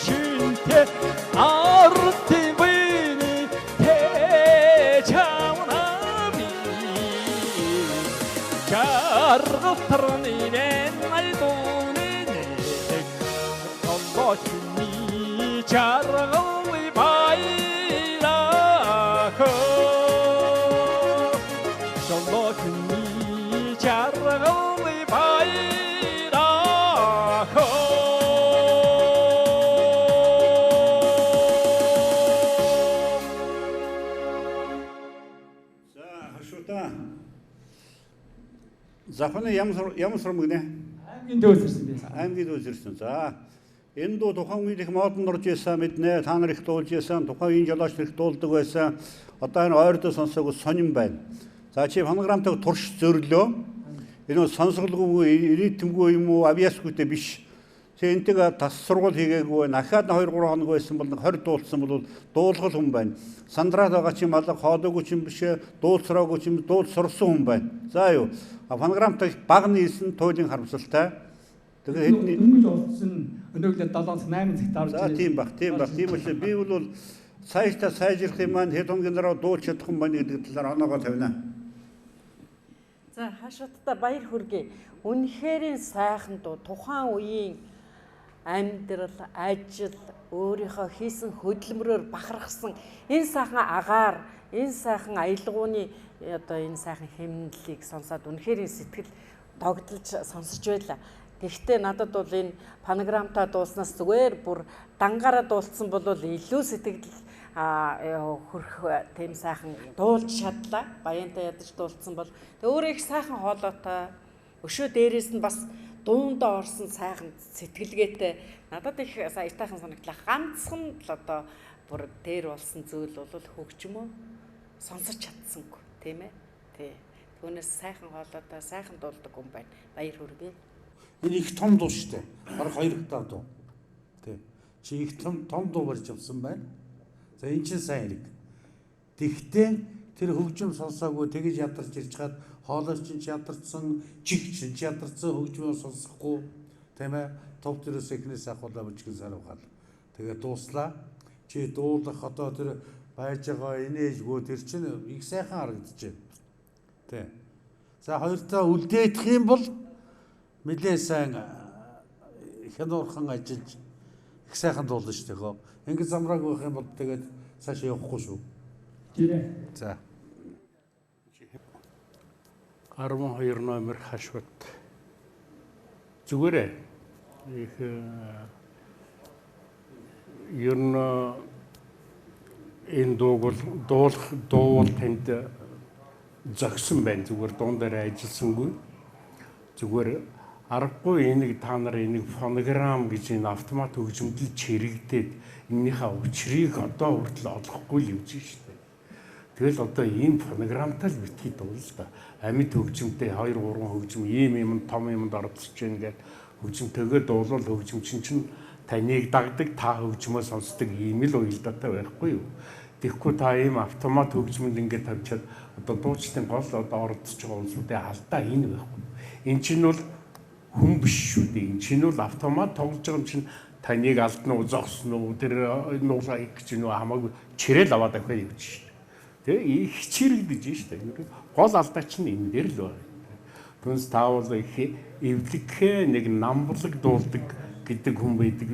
шинтэй арти буйны тэжаавна би Жаргалтарны мэн айдууны Жолооч жаргал баяраа. Жолооч жаргал баяраа. За хашуута. Завханы ямар сурмаг нэ? Аймгийн дөөс ирсэн би. Аймгийн дөөс ирсэн. За энэ дуу тухайн үед их модонд орж исэн мэднэ. Та нар их дуулж исэн. Тухайн үеийн жолооч нар их дуулдаг байсан. Одоо энэ ойрдоо сонсоогүй сонин байна. За чи фонограмтай турш зөрлөө. Энэ бол сонсголгүй, ритмгүй юм уу, авьяасгүйтэй биш. Чи энтэйг тас сургууль хийгээгүй. Нахаад 2 3 хоног байсан бол 20 дуулсан бол дуулгал хүн байна. Сандраад байгаа чи малга хоолойгүй ч юм биш, дуулсраагүй ч юм, дуул сурсан хүн байна. За юу. Фонограмтай баг нийлсэн туйлын харамсалтай. Тэгэхээр хэдний дөнгөж олдсон өнөөглөө 7-8 цагт орж ирсэн. За тийм баг, тийм баг. Тийм учраас би бол цаашдаа сайжрах юм маань хэд хоногийн дараа дуулж чадах юм байна гэдэг талаар оноогоо тавина. За хашуудтай баяр хүргэе. Үнэхэрийн сайхан дуу, тухайн үеийн амьдрал, ажил, өөрийнхөө хийсэн хөдөлмөрөөр бахархсан энэ сайхан агаар, энэ сайхан аялгууны одоо энэ сайхан хэмнэлийг сонсоод үнэхэрийн сэтгэл догдолж сонсож байлаа. Гэхдээ надад бол энэ фонограмтай дуулснаас зүгээр бүр дангаараа дуулсан бол илүү сэтгэл хөрөх тийм сайхан дуулж чадлаа. Баянтай ядаж дуулсан бол тэг өөрөө их сайхан хоолойтой. Өшөө дээрээс нь бас дуундаа орсон сайхан сэтгэлгээтэй надад их саятайхан санагдлаа. Ганцхан л одоо бүр дээр болсон зүйл бол хөгжмөө сонсож чадсангүй, тийм ээ. Тий. Түүнээс сайхан хоолойтой, сайхан дуулдаг хүн байна. Баяр хүргэе. Энэ их том дуу шүү дээ. Бараг 2 гектар дуу. Тий. Чи их том дуу барьж авсан байна. За энэ чинь сайн хэрэг. Тэгтээ тэр хөгжим сонсоогүй тэгж ядарч ирж хаад хоолойч чинь ядарсан, чих чинь ядарсан, хөгжмөө сонсохгүй, тийм ээ. Топ дээрээс эхнээс ахуулаа бүжгэн сарвгаал. Тэгээ дууслаа. Чи дуулах одоо тэр байж байгаа инээжгүй тэр чинь их сайхан харагдаж байна. Тий. За хоёртаа үлдээх юм бол нэлээ сайн хянуурхан ажиллаж их сайхан дуулна шүү дээ. Ингээд замраагүй байх юм бол тэгээд цаашаа явахгүй шүү. Жирэ. За. 12 номер хашууд. Зүгээрээ их ер нь энэ дууг бол дуулах дуу бол танд зогсон байна. Зүгээр дуун дээр ажилласангүй. Зүгээр аргагүй энийг та нар энийг фонограм гэж энэ автомат хөгжмөдөл чирэгдээд энэнийхээ учрыг одоо хүртэл олохгүй л явж шүү дээ. Тэгэл одоо ийм фонограмтай л битгий дуул л да. Амьд хөгжмөнтэй 2 3 хөгжим ийм юм том юмд оролцож гин гээд хөгжмөнтэйгээ дуулвал хөгжимчин чинь таныг дагдаг, та хөгжмөө сонсдог ийм л уялдаатай байхгүй юу? Тэгэхгүй та ийм автомат хөгжмөнд ингээд тавьчаад одоо дуучлалын гол одоо оролцож байгаа улсуудын алдаа энэ байхгүй. Эн чинь бол хүн биш шүү дээ. Эн чинь бол автомат тоглож байгаа юм чинь таныг алдна уу, зогсно уу, тэр нуулгаа хийх гэж нү хамаагүй чирэл аваад авах явж шүү дээ. Тэ их чирэгдэж шүү дээ. Гол алдаа чинь энэ дээр л байна. Түнс таавал их эвлэгхээ нэг намблаг дуулдаг гэдэг хүн байдаг.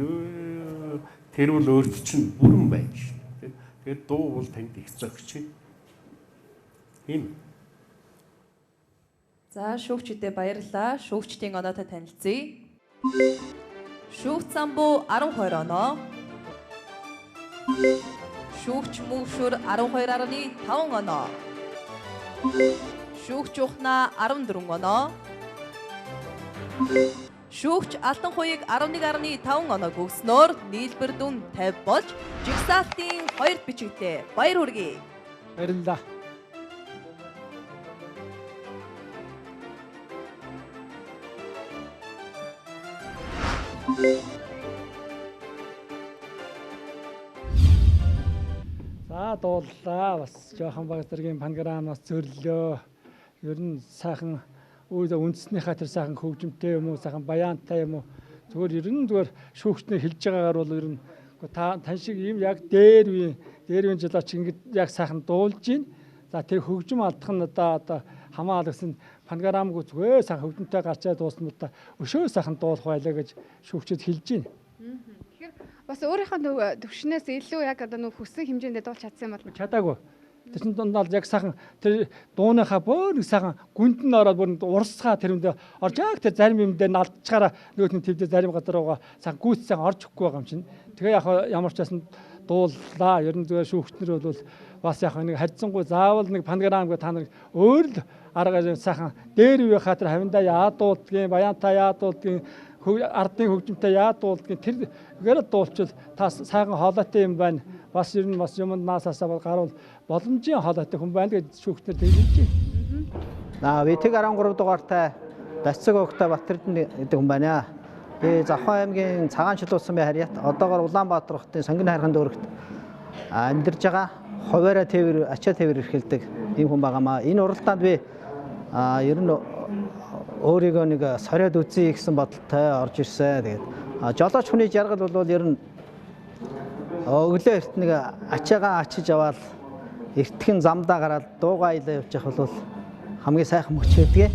Тэр бол өөрт чинь бүрэн байж шүү дээ. Тэгээд дуу бол танд их зөгч. Тийм. За шүүгчдэд баярлалаа. Шүүгчдийн оноотой танилцъя. Шүүгч Самбу 12 оноо. Шүүгч Мөншүр 12.5 оноо. Шүүгч Ухнаа 14 оноо. Шүүгч Алтанхуйг 11.5 оноог өгснөөр нийлбэр дүн 50 болж жигсаалтын 2-р бичигдлээ. Баяр хүргэе. Баярлалаа. За дууллаа. Бас жоохон баг зэргийн панграмаас зөрлөө. Ер нь сайхан үндснийхаа тэр сайхан хөгжимтэй юм уу, сайхан баяантай юм уу. Зүгээр ер нь зүгээр шүүгчний хэлж байгаагаар бол ер нь та тань шиг ийм яг дээр үеийн жолооч ингэж яг сайхан дуулж гин. За тэр хөгжим алдах нь одоо хамаа алгасан панграмгүй зүгээр сайхан хөгжимтэй гарчаа дуусна л да өшөө сайхан дуулах байлаа гэж шүүгчэд хэлж гин. Тэгэхээр бас өөрийнхөө төвшнээс илүү яг одоо нөх хүссэн хэмжээндээ дуулж чадсан юм бол чадаагүй. Тэр чинь дундаа яг сайхан тэр дууныхаа бүр нэг сайхан гүнд нь ороод бүр урсгаа тэр юмдээ орж яг тэр зарим юм дээр алдчихаараа нөгөөт нь твдээ зарим газар руугаа сайхан гүйц сайхан орж өгөхгүй байгаа юм чинь. Тэгээ яг ямар ч байсан дууллаа. Ер нь зүгээр шүүгчнэр бол бас яг нэг харьцангуй заавал нэг панграм гэ та нар өөр л арга сайхан дээр үеийнхаа тэр хавиндаа яа дуулдгийн, баянтаа яа дуулдгийн, ардын хөгжимтэй яа дуулдгийн тэргээр л дуулчвал та сайхан хоолойтой юм байна. Бас ер нь бас юмд наасаасаа гарвал боломжийн хоолойтой хүн байна гэж шүүгчнэр тэгж байна. Аа би тэг 13 дугаартай Дацэг огтой Батэрдэн гэдэг хүн байна. Би Завхан аймгийн Цагаан чулуусан бай харьяат одоогор Улаанбаатар хотын Сонгино хайрхан дүүрэгт амьдарч байгаа. Хуваараа тээвэр, ачаа тээвэр эрхэлдэг ийм хүн байгаамаа. Энэ уралдаанд би ер нь өөрийгөө нэг сориод үзье гэсэн бодолтой орж ирсэн. Тэгээд жолооч хүний жаргал бол ер нь өглөө эрт нэг ачаагаа ачиж аваад эртхэн замдаа гараад дуугаа аялаа явж явах бол хамгийн сайхан мөч байдгийг.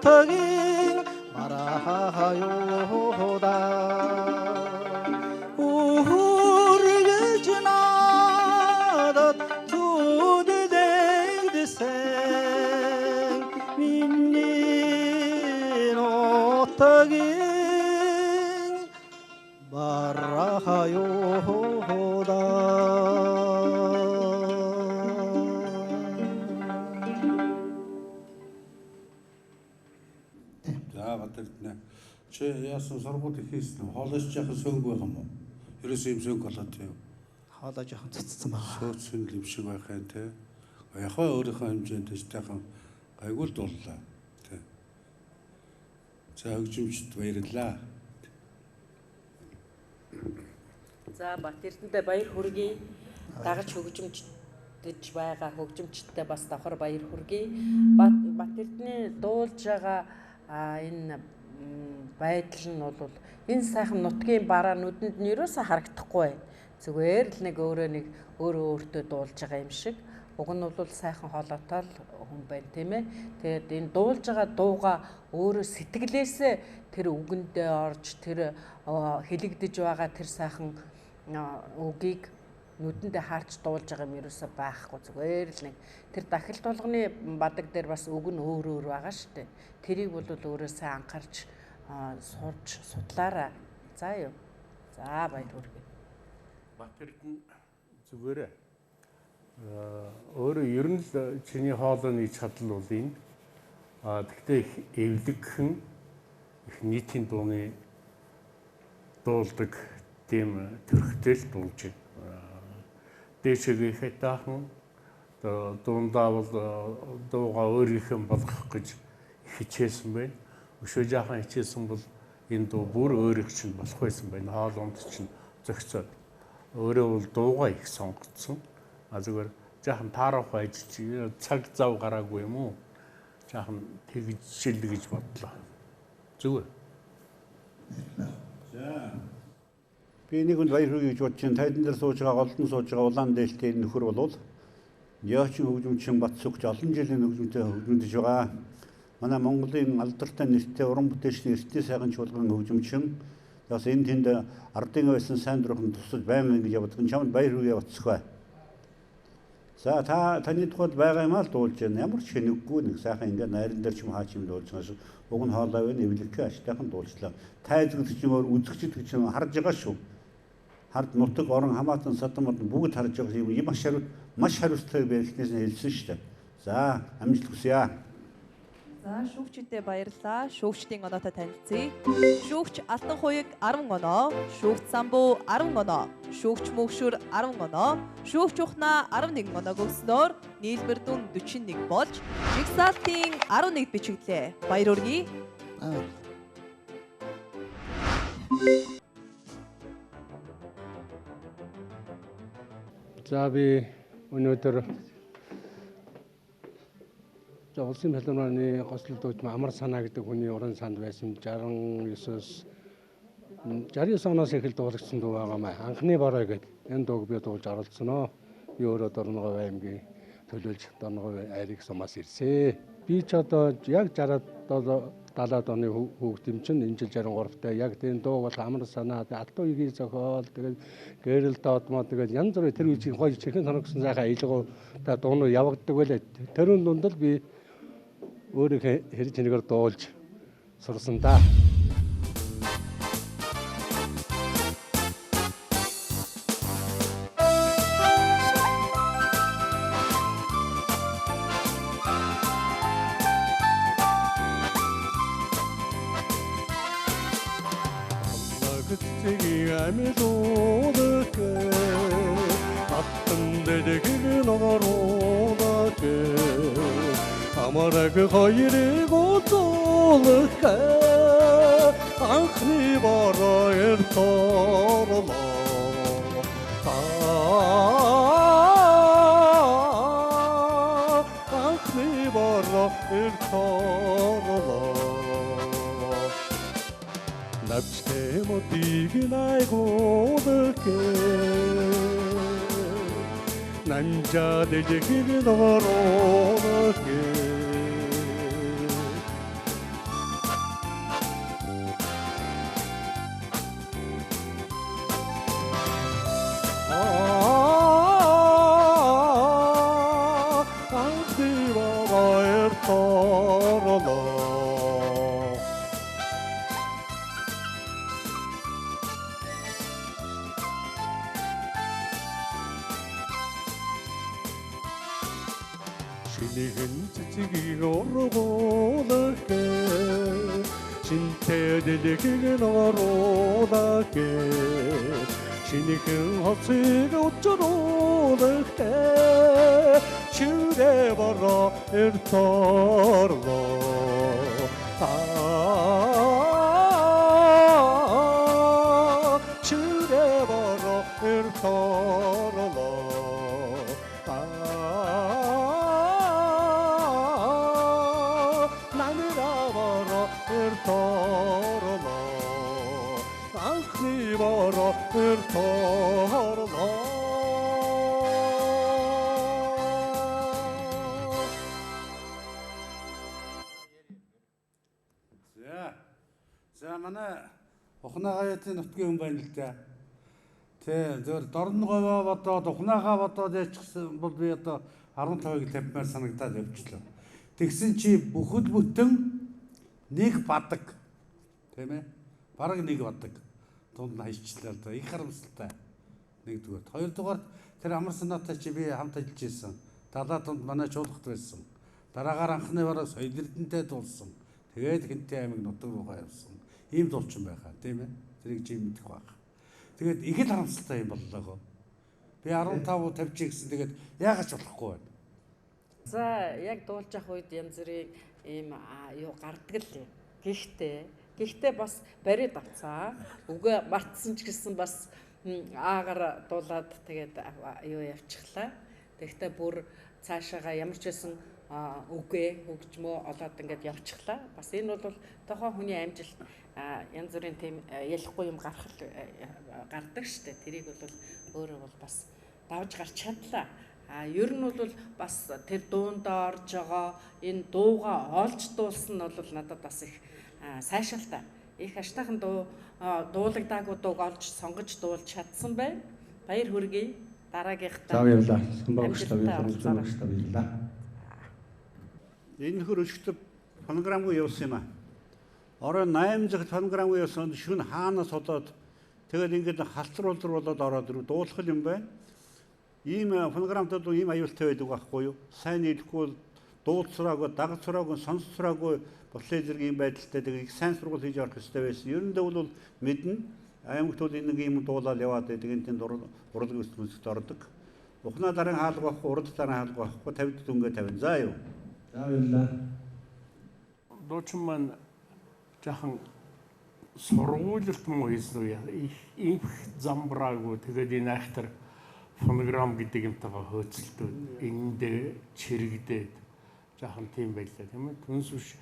нутгийн барахаюуда үргэлж надад зүудлэгдсэн миний нутгийн барахаюуда. За Батэрдэнэ. Чи яасан сургууль хийсэн үү? Хоолойч яхан сөнгө байх юм уу? Ерөөсөө юм сөнгө болоод тийм. Хоолой жоохон цэцсэн байна. Сөөцсөн юм шиг байх юм те. Яг хаа өөрийнхөө хэмжээнд тэжтэйхэн гайгүй л дууллаа. Тэ. За хөгжимчд баярлалаа. За Батэрдэнтэй баяр хүргэе. Дагаж хөгжимчдэж байгаа хөгжимчдтэй бас давхар баяр хүргэе. Батэрдний дуулж байгаа энэ байдал нь бол энэ сайхан нутгийн бараа нүдэнд нь ерөөсөө харагдахгүй байна. Зүгээр л нэг өөрөө нэг өөрөө өөртөө дуулж байгаа юм шиг. Уг нь бол сайхан хоолойтой л хүн байна, тийм ээ. Тэгээд энэ дуулж байгаа дууга өөрөө сэтгэлээсээ тэр үгэндээ орж тэр хэлэгдэж байгаа тэр сайхан үгийг нүдэндээ харж дуулж байгаа юм ерөөсөө байхгүй. Зүгээр л нэг тэр дахил тулганы бадаг дээр бас үг нь өөр өөр байгаа шүү дээ. Тэрийг бол өөрөө сайн анхаарч сурч судлаарай. За юу. За баяр хүргэе. Батэрдэн зүгээрээ өөрөө ер нь л чиний хоолойны чадал бол энэ. Тэгтээ их эвлэгхэн их нийтийн дууны дуулдаг тийм төрхтэй л дуулж байна. Дээшээгээ их хайтаахан дуундаа бол дууга өөрийнхөө болгох гэж хичээсэн байна. Өшөө жаахан хичээсэн бол энэ дуу бүр өөрийнх чинь болох байсан байна. Хоолонд чинь зохицоод өөрөө бол дууга их сонгоцсон. А зүгээр жаахан таарах ажиллаж цаг зав гараагүй юм уу? Жаахан тэгжил гэж бодлоо. Зүгээр. За. Би нэг хүнд баяр хүргэе гэж бодож байна. Тайзан дээр сууж байгаа, голдон сууж байгаа улаан дээлтэй нөхөр болвол Яочин хөгжимчин Батсүгч олон жилийн хөгжимтэй хөгжимдөж байгаа. Манай Монголын алдартай нэртэй уран бүтээлчний эртний сайхан чуулган хөгжимчин бас энэ тэнд ардын байсан сайн дурхан тусаж байнга ингэж явдаг. Чамд баяр хүргэе Батсүг. За та таны тухайд байгаа юм аа л дуулж байна. Ямар ч хэнэггүй нэг сайхан ингээд найран дээр ч юм хаа ч юм дуулж байгаа шиг. Уг нь хоолой байна, эвлэгхээ аштайхан дуулчлаа. Тайзгд чинь өөр үзэгчд чинь харж байгаа шүү. Хард нутаг орон хамаатан садан модон бүгд харж байгаа юм. Маш хариуцлагатай би эхнээс нь хэлсэн шүү дээ. За амжилт хүсье. За шүүгчдээ баярлалаа. Шүүгчдийн оноотой танилцъя. Шүүгч Алтан Хуйг 10 оноо, шүүгч Самбуу 10 оноо, шүүгч Мөгшүр 10 оноо, шүүгч Ухнаа 11 оноог өгснөөр нийлмэр дүн 41 болж жигсаалтын 11 бичиглээ. Баяр хүргэе. За би өнөөдөр за улсын филармоны гоцлол дууч Амар Санаа гэдэг хүний уран санд байсан 69 оноос эхэл дуулагдсан дуу байгаа маа. Анхны бороо гэдэг энэ дууг би дуулж оролцсон оо. Би өөрөө Дорногов аймгийн төлөөлж Дорногов айлыг сумаас ирсэн. Би ч одоо яг 60 70-аад оны хүүхэд юм чинь энэ жил 63-тай яг тийм дуу бол Амар Санаа, Алтан үеийн зохиол, тэгээд Гэрэл доодмоо, тэгээд янз бүрийн тэр үеийн гоё чихэн соногсон сайхан аялгау та дуунууд явагддаг байлаа. Тэрүүн дунд л би өөрийнхөө хэрэг чэнэгээр дуулж сурсан да. Амараг хоёрыг уцуулах анхны бороо эрт орлоо. Анхны бороо эрт орлоо. Навчтэй модыг найгуулах нанжаад ижиг нороолох. торлоо. Шинэхэн цэцгийг ургуулах шинтэй дэлхийг оруулах шинэхэн хоцыг учруулах шүрэ бороо эрт орлоо. Шүрэ бороо эрт орлоо. Анхны бороо эрт орлоо. За. За манай Ухнаагаятын нутгийн хүн байна л да. Тэ зөвөр дорноговоо бодоод Ухнаагаа бодоод яачихсан бол би одоо 15-ыг тавьмаар санагдаад явчихлаа. Тэгсэн чи бүхэл бүтэн нэг бадаг. Тийм ээ? Бараг нэг бадаг. Дунд нь хайчлаа л да. Их харамсалтай. Нэгдүгээр. Хоёрдугаар тэр амар санаатай чи би хамт ажиллаж исэн. Далаа дунд манай чуулгад байсан. Дараагаар анхны бараа Соёл Эрдэнэтэй дуулсан. Тэгээд Хэнтэй аймаг нутаг руугаа явсан. Ийм дуулчин байхаа, тийм ээ? Тэрийг чи мэдэх байх. Тэгээд их л харамсалтай юм боллоо. Би 15 тавьчих гэсэн тэгээд яагаад ч болохгүй байна. За яг дуулж явах үед янз бүрийн ийм юу гардаг л юм. Гэхдээ бас бариад авцаа. Үгээ мартсан ч гэсэн бас аагаар дуулаад тэгээд юу явчихлаа. Тэгэхдээ бүр цаашаага ямар ч байсан үгээ хөгжмөө олоод ингээд явчихлаа. Бас энэ бол тухайн хүний амжилт янз бүрийн тийм ялахгүй юм гарах гардаг штэ. Тэрийг бол өөрөө бол бас давж гарч чадлаа. А ер нь бол бас тэр дуундаа орж байгаа энэ дуугаа олж дуулсан нь бол надад бас их сайшаалтай. Их аштайхан дуу дуулагдаагүй дууг олж сонгож дуулж чадсан байна. Баяр хүргэе. Дараагийнхаа. За баярлалаа. Самбаагчтай баярлалаа. Энэ нөхөр өшгөтөв фонограмгүй явсан юм аа. Орой 8 цагт фонограмгүй явсан шүн хаанаас болоод тэгэл ингээд халтар улдар болоод ороод ирв дуулах юм байна. Ийм фонограмтай дуу ийм аюултай байдаг байхгүй юу? Сайн нийлэхгүй дуулцраагүй, дагцраагүй, сонсцраагүй ботлын зэрэг ийм байдалтай тэгээ их сайн сургууль хийж орох хэрэгтэй байсан. Ер нь бол мэднэ. Аймагт бол энэ нэг ийм дуулаад яваад байдаг. Энэ тэнд урлаг мөсгөд ордог. Ухнаа дарын хаалга байхгүй, урд дарын хаалга байхгүй 50 дүнгээ 50. За юу. За баярлалаа. Дуучин маань жаахан сургуулилт муу хийсэн үү? Их замбраагүй тэгээд энэ айхтар фонограм гэдэг юмтайгаа хөөцөлдөөд эндээ чирэгдээд жаахан тийм байлаа тийм ээ. Түнс биш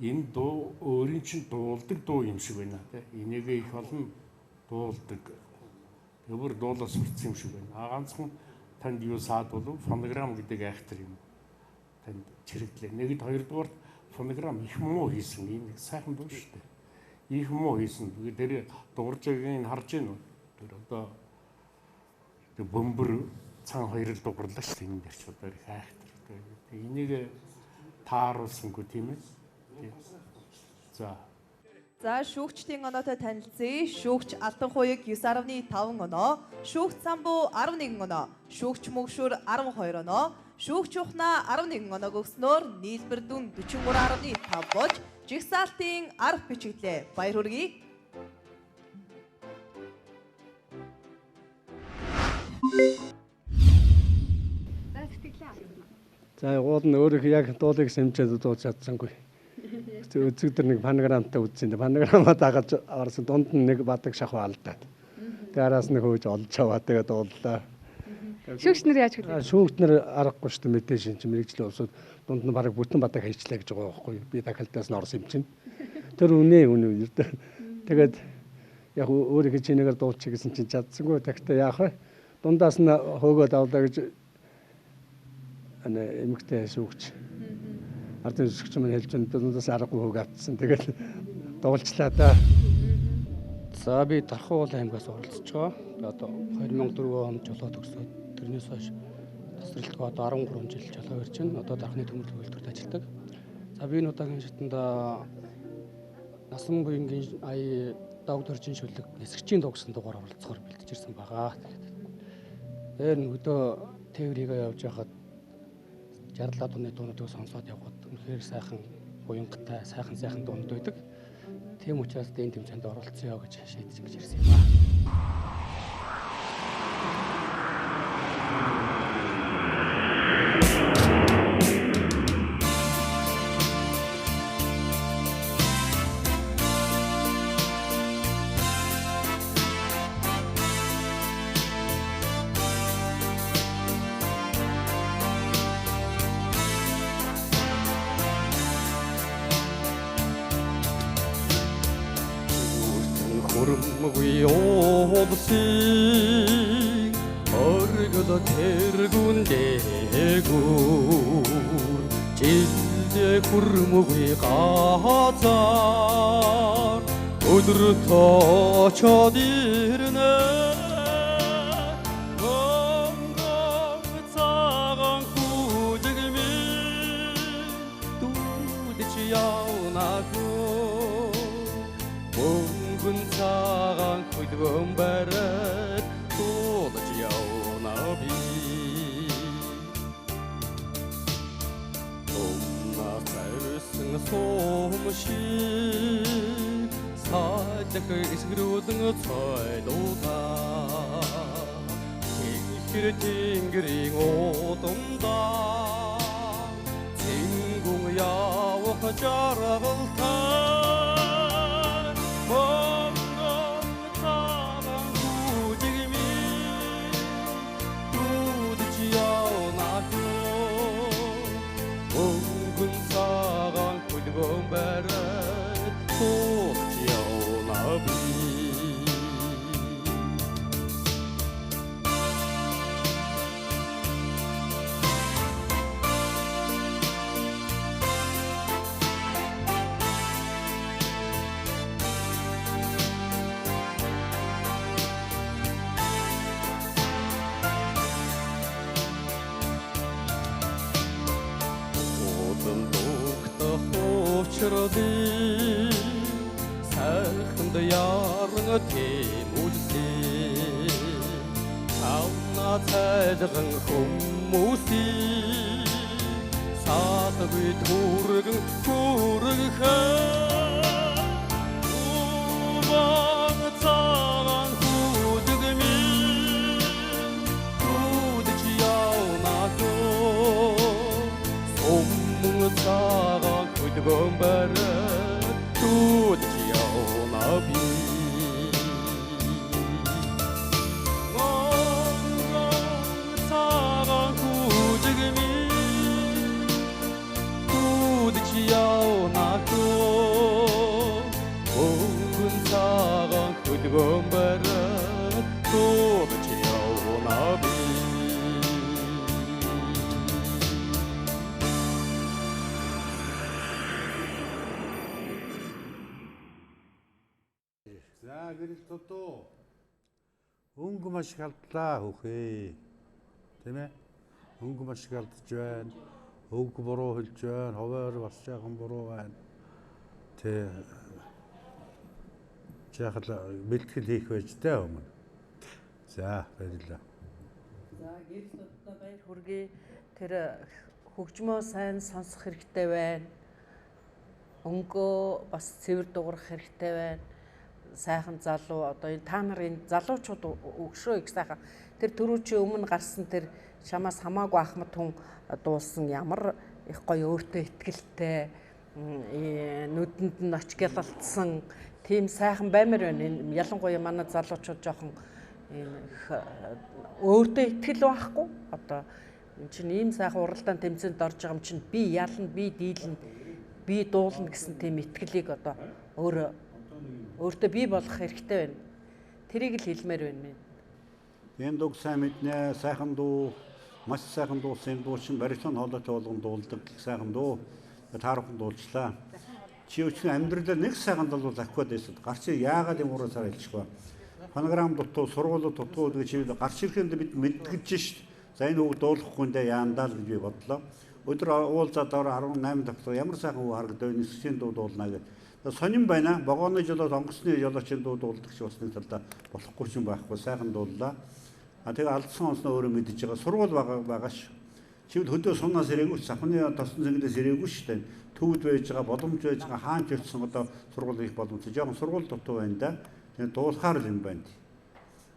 энэ дуу өөрийн чинь дуулдаг дуу юм шиг байна тийм. Энийгээ их олон дуулдаг. Тэгвэр дуулаа сурцсан юм шиг байна. А ганцхан танд юу саад болов фонограм гэдэг айхтар юм танд чирэгдлээ. Нэгд хоёрдугаар фонограм их муу хийсэн. Энэ нэг сайхан дуу шүү дээ. Их муу хийсэн. Тэгээд тэр дуурж байгааг нь харж гин үү? Тэр одоо тэр бөмбөр цан хоёр л дугарлаа шүү дээ. Энэ дээр ч одоо их айхтар. Энийг тааруулсангүй тийм ээ. За. За шүүгчдийн оноотой танилцъя. Шүүгч Алтанхуйг 9.5 оноо, шүүгч Самбу 11 оноо, шүүгч Мөгшүр 12 оноо, шүүгч Ухнаа 11 оноог өгснөөр нийлбэр дүн 43.5 болж жигсаалтын 10 бичиглээ. Баяр хүргэе. За сэтгэлээ авсан. За гол нь өөрийнх яг дуулыг сэмжээд дуулж чадсангүй. Үзэгдэр нэг фонограмтай үзсэн. Фонограмаа дагаж орсон дунд нь нэг бадаг шахуу алдаад. Тэгээ араас нь хөөж олж аваад тэгээ дууллаа. Шүүгч нар яаж хүлээв? Шүүгч нар аргагүй шүү дээ мэдээж шин чинь мэрэгжлийн улсууд дунд нь бараг бүтэн бадаг хийчлээ гэж байгаа байхгүй юу? Би дахилтаас нь орсон юм чинь. Тэр үнэ үнэ. Тэгээд яг өөрийнхөө чинээгээр дуулчих гэсэн чинь чадсангүй. Тэгтээ яах вэ? Дундаас нь хөөгөөд авлаа гэж ана эмэгтэй шүүгч. Ардын шүүгч маань хэлж байна. Дундаас аргагүй хөг автсан. Тэгээд дуулчлаа да. За би Дархан уул аймгаас оролцож байгаа. Одоо 2004 онд жолоо төгсөөд тэрнээс хойш тасралтгүй одоо 13 жил жолоо барьж байна. Одоо Дархны төмөрлөг үйлдвэрт ажилладаг. За би энэ удаагийн шатанд Насан буянгийн ая догдоржийн шүлэг нисгчийн дуу гэсэн дугаар оролцохоор бэлтэж ирсэн байгаа. Тэгээд хөдөө тээврийгээ явж байхад 60 дууны дуунуудыг сонсоод явхад үнэхээр сайхан буянгатай, сайхан дуунууд байдаг. Тийм учраас энэ тэмцээнд оролцъё гэж шийдэж ингэж ирсэн юм аа. Хөрмгүй улсын оргил тэргүн дээгүүр жилдээ хөрмгүй газар өдөртөө очоод ирнэ. Монгол цагаан хүлэгмийн дүүдэж явна хөө. Мөнгөн цагаан хөдгөн бариад дуулж явна би. Тумнаас авсан сум шиг сайлах эсгэрүүлэн цойлуудаа Тэнгэр тэнгэрийн удамдаа цэнгүн явах жаргалтай. Монгол цагаан хүлэгмийн дүүдэж явна хөө. Мөнгөн цагаан хөлгөн бариад дуулж явна би. Учралын сайханд яран тэмүүлсэн тавна цайлган хүмүүсийн саадгүй түргэн хүргэхэн Уман цагаан хүлэгмийн дүүдэж явна хөө. Суммун цагаан хөдгөн бариад дүүдэж явна би. Монгол цагаан хүлэгмийн дүүдэж явна хөө. Мөнгөн цагаан хөдгөн бариад дуудаж явна би. За гэрэл дутуу. Өнгө маш их алдлаа хүүхээ. Тийм ээ? Өнгө маш их алдж байна. Өг буруу хэлж байна. Ховоор бас жаахан буруу байна. Тэ жаахан бэлтгэл хийх байж таа өмнө. За баярлалаа. За гэрэл дутуу баяр хүргэе. Тэр хөгжмөө сайн сонсох хэрэгтэй байна. Өнгөө бас цэвэр дуурах хэрэгтэй байна. Сайхан залуу одоо энэ та нарын залуучууд өгшөө их сайхан. Тэр түрүүчийн өмнө гарсан тэр чамаас хамаагүй ахмад хүн дуулсан ямар их гоё өөртөө ихтгэлтэй нүдэнд нь очгиалалдсан тийм сайхан баймар байна. Энэ ялангуяа манай залуучууд жоохон их өөртөө итгэл байхгүй. Одоо энэ чинь ийм сайхан уралдаан тэмцээнд орж байгаа юм чинь би ялна, би дийлнэ, би дуулна гэсэн тийм итгэлийг одоо өөртөө бий болгох хэрэгтэй байна. Тэрийг л хэлмээр байна минь. Энэ дууг сайн мэднэ, сайхан дуу, маш сайхан дуусан юм дуу чинь барилгын хоолойтой болгон дуулдаг сайхан дуу. Таархан дуулчлаа. Чи өчнө амьдралаа нэг сайхан дуу захиад байсан. Гарч яагаад юм уурсаар хэлчих вэ? Фонограм дутуу, сургуулиуд дутуу гэж чи гарч ирэхэд бид мэдгэж шít. За энэ үг дуулахгүй дэ яандаа л гэж би бодлоо. Өдөр уулзаад ороо 18 тоглоо ямар сайхан үе харагдав. Нисгчийн дуу дуулна гэдэг. Сонин байна. Вогооны жолоод онгоцны жолоочийн дуу дуулдаг чи бас нэг талдаа болохгүй юм байхгүй. Сайхан дууллаа. А тэгээ алдсан онсноо өөрөө мэдэж байгаа. Сургууль байгаа ш. Чивд хөдөө сунаас ирээгүй ч сахны тосон зэнгэлээс ирээгүй шүү дээ. Төвд байж байгаа, боломж байж байгаа, хаанч очсон одоо сургууль хийх боломж. Жохон сургууль дутуу байна да. Тэгээ дуулахаар л юм байна.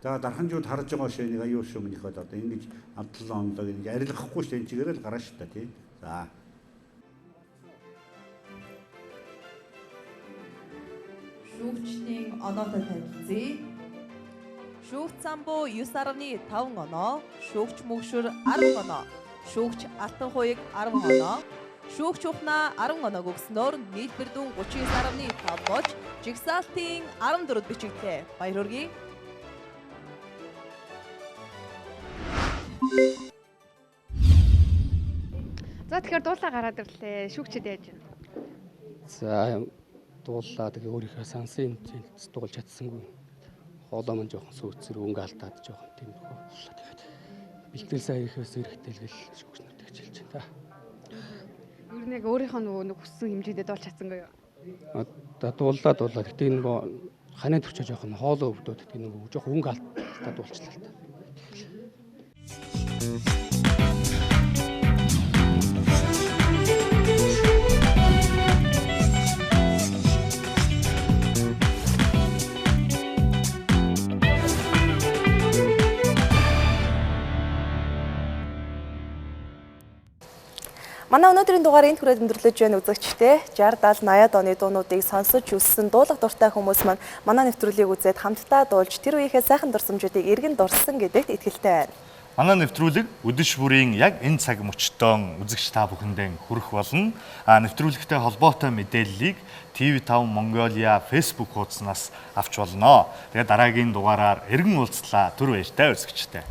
За дарханжууд харж байгаа шээ нэг аюул шүү минийхээ одоо ингэж алдлаа онлоо гэж арилгахгүй шүү энэ чигээрэл гараа шүү дээ тий. За. Шүүгчдийн оноотой танилцъя. Шүүгч Самбу 9.5 оноо, шүүгч Мөгшөр 10 оноо, шүүгч Алтанхуйг 10 оноо, шүүгч Ухнаа 10 оноог өгснөөр нийлбэр дүн 39.5 болж жигсаалтын 14-д бичигдлээ. Баяр хүргэе. За тэгэхээр дуулаа гараад ирлээ. Шүүгчд яаж байна? За дууллаа. Тэгээ өөрийнхөө сансан хэмжээнд дуулж чадсангүй. Хоолой маань жоохон сүйцэр өнгө алдаад жоохон тиймэрхүү боллоо. Тэгээд бэлтгэл сайн хийхээс хэрэгтэй л гэл шүүгч нар тэгж хэлж байна та. Ер нь яг өөрийнхөө нөгөө нэг хүссэн хэмжээндээ дуулж чадсангүй юу? Одоо дууллаа. Гэтэ нөгөө ханаа төрчөө жоохон хоолой өвдөөд тэгээ нөгөө жоохон өнгө алдаад дуулчлаа л та. Манай өнөөдрийн дугаар энд хүрээд өндөрлөж байна үзэгчдээ. 60 70 80-ад оны дуунуудыг сонсож өссөн дуулах дуртай хүмүүс маань манай нэвтрүүлгийг үзээд хамтдаа дуулж тэр үеийнхээ сайхан дурсамжуудыг эргэн дурссан гэдэгт итгэлтэй байна. Манай нэвтрүүлэг өдөш бүрийн яг энэ цаг мөчтөн үзэгч та бүхэндээ хүрэх болно. А нэвтрүүлэгтэй холбоотой мэдээллийг TV5 Mongolia Facebook хуудаснаас авч болно. Тэгээд дараагийн дугаараар эргэн уулзлаа. Түр баяртай үзэгчдээ.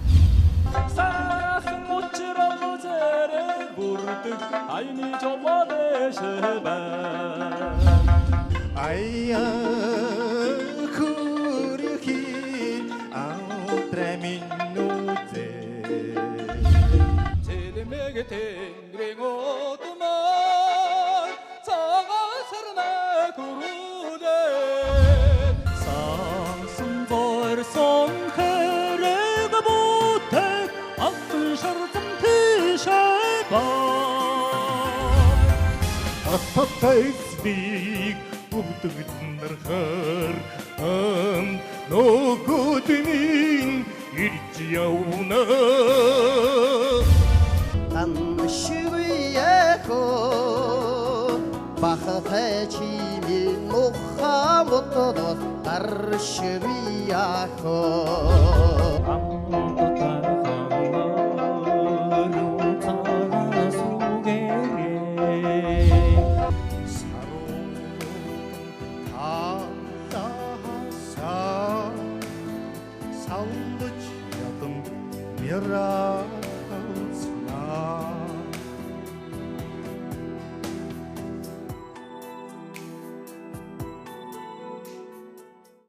Сайхан учрал зэрэг бүрдэх аяны жолоо дэшээ байна. Аяа хүрхи аутраа минь үзээ. Цэлмэг тэнгэрийн удмаар цагаан сарнай күрүүлээ. Сансан зорсон хэрэг бүтээх алтан шарзан тийшээ бай. Татайсыг өвдөг нархаар нөгөөд минь ирж явна. Таншгүй яхо бахтай чимийн муха модод даршгүй яхо.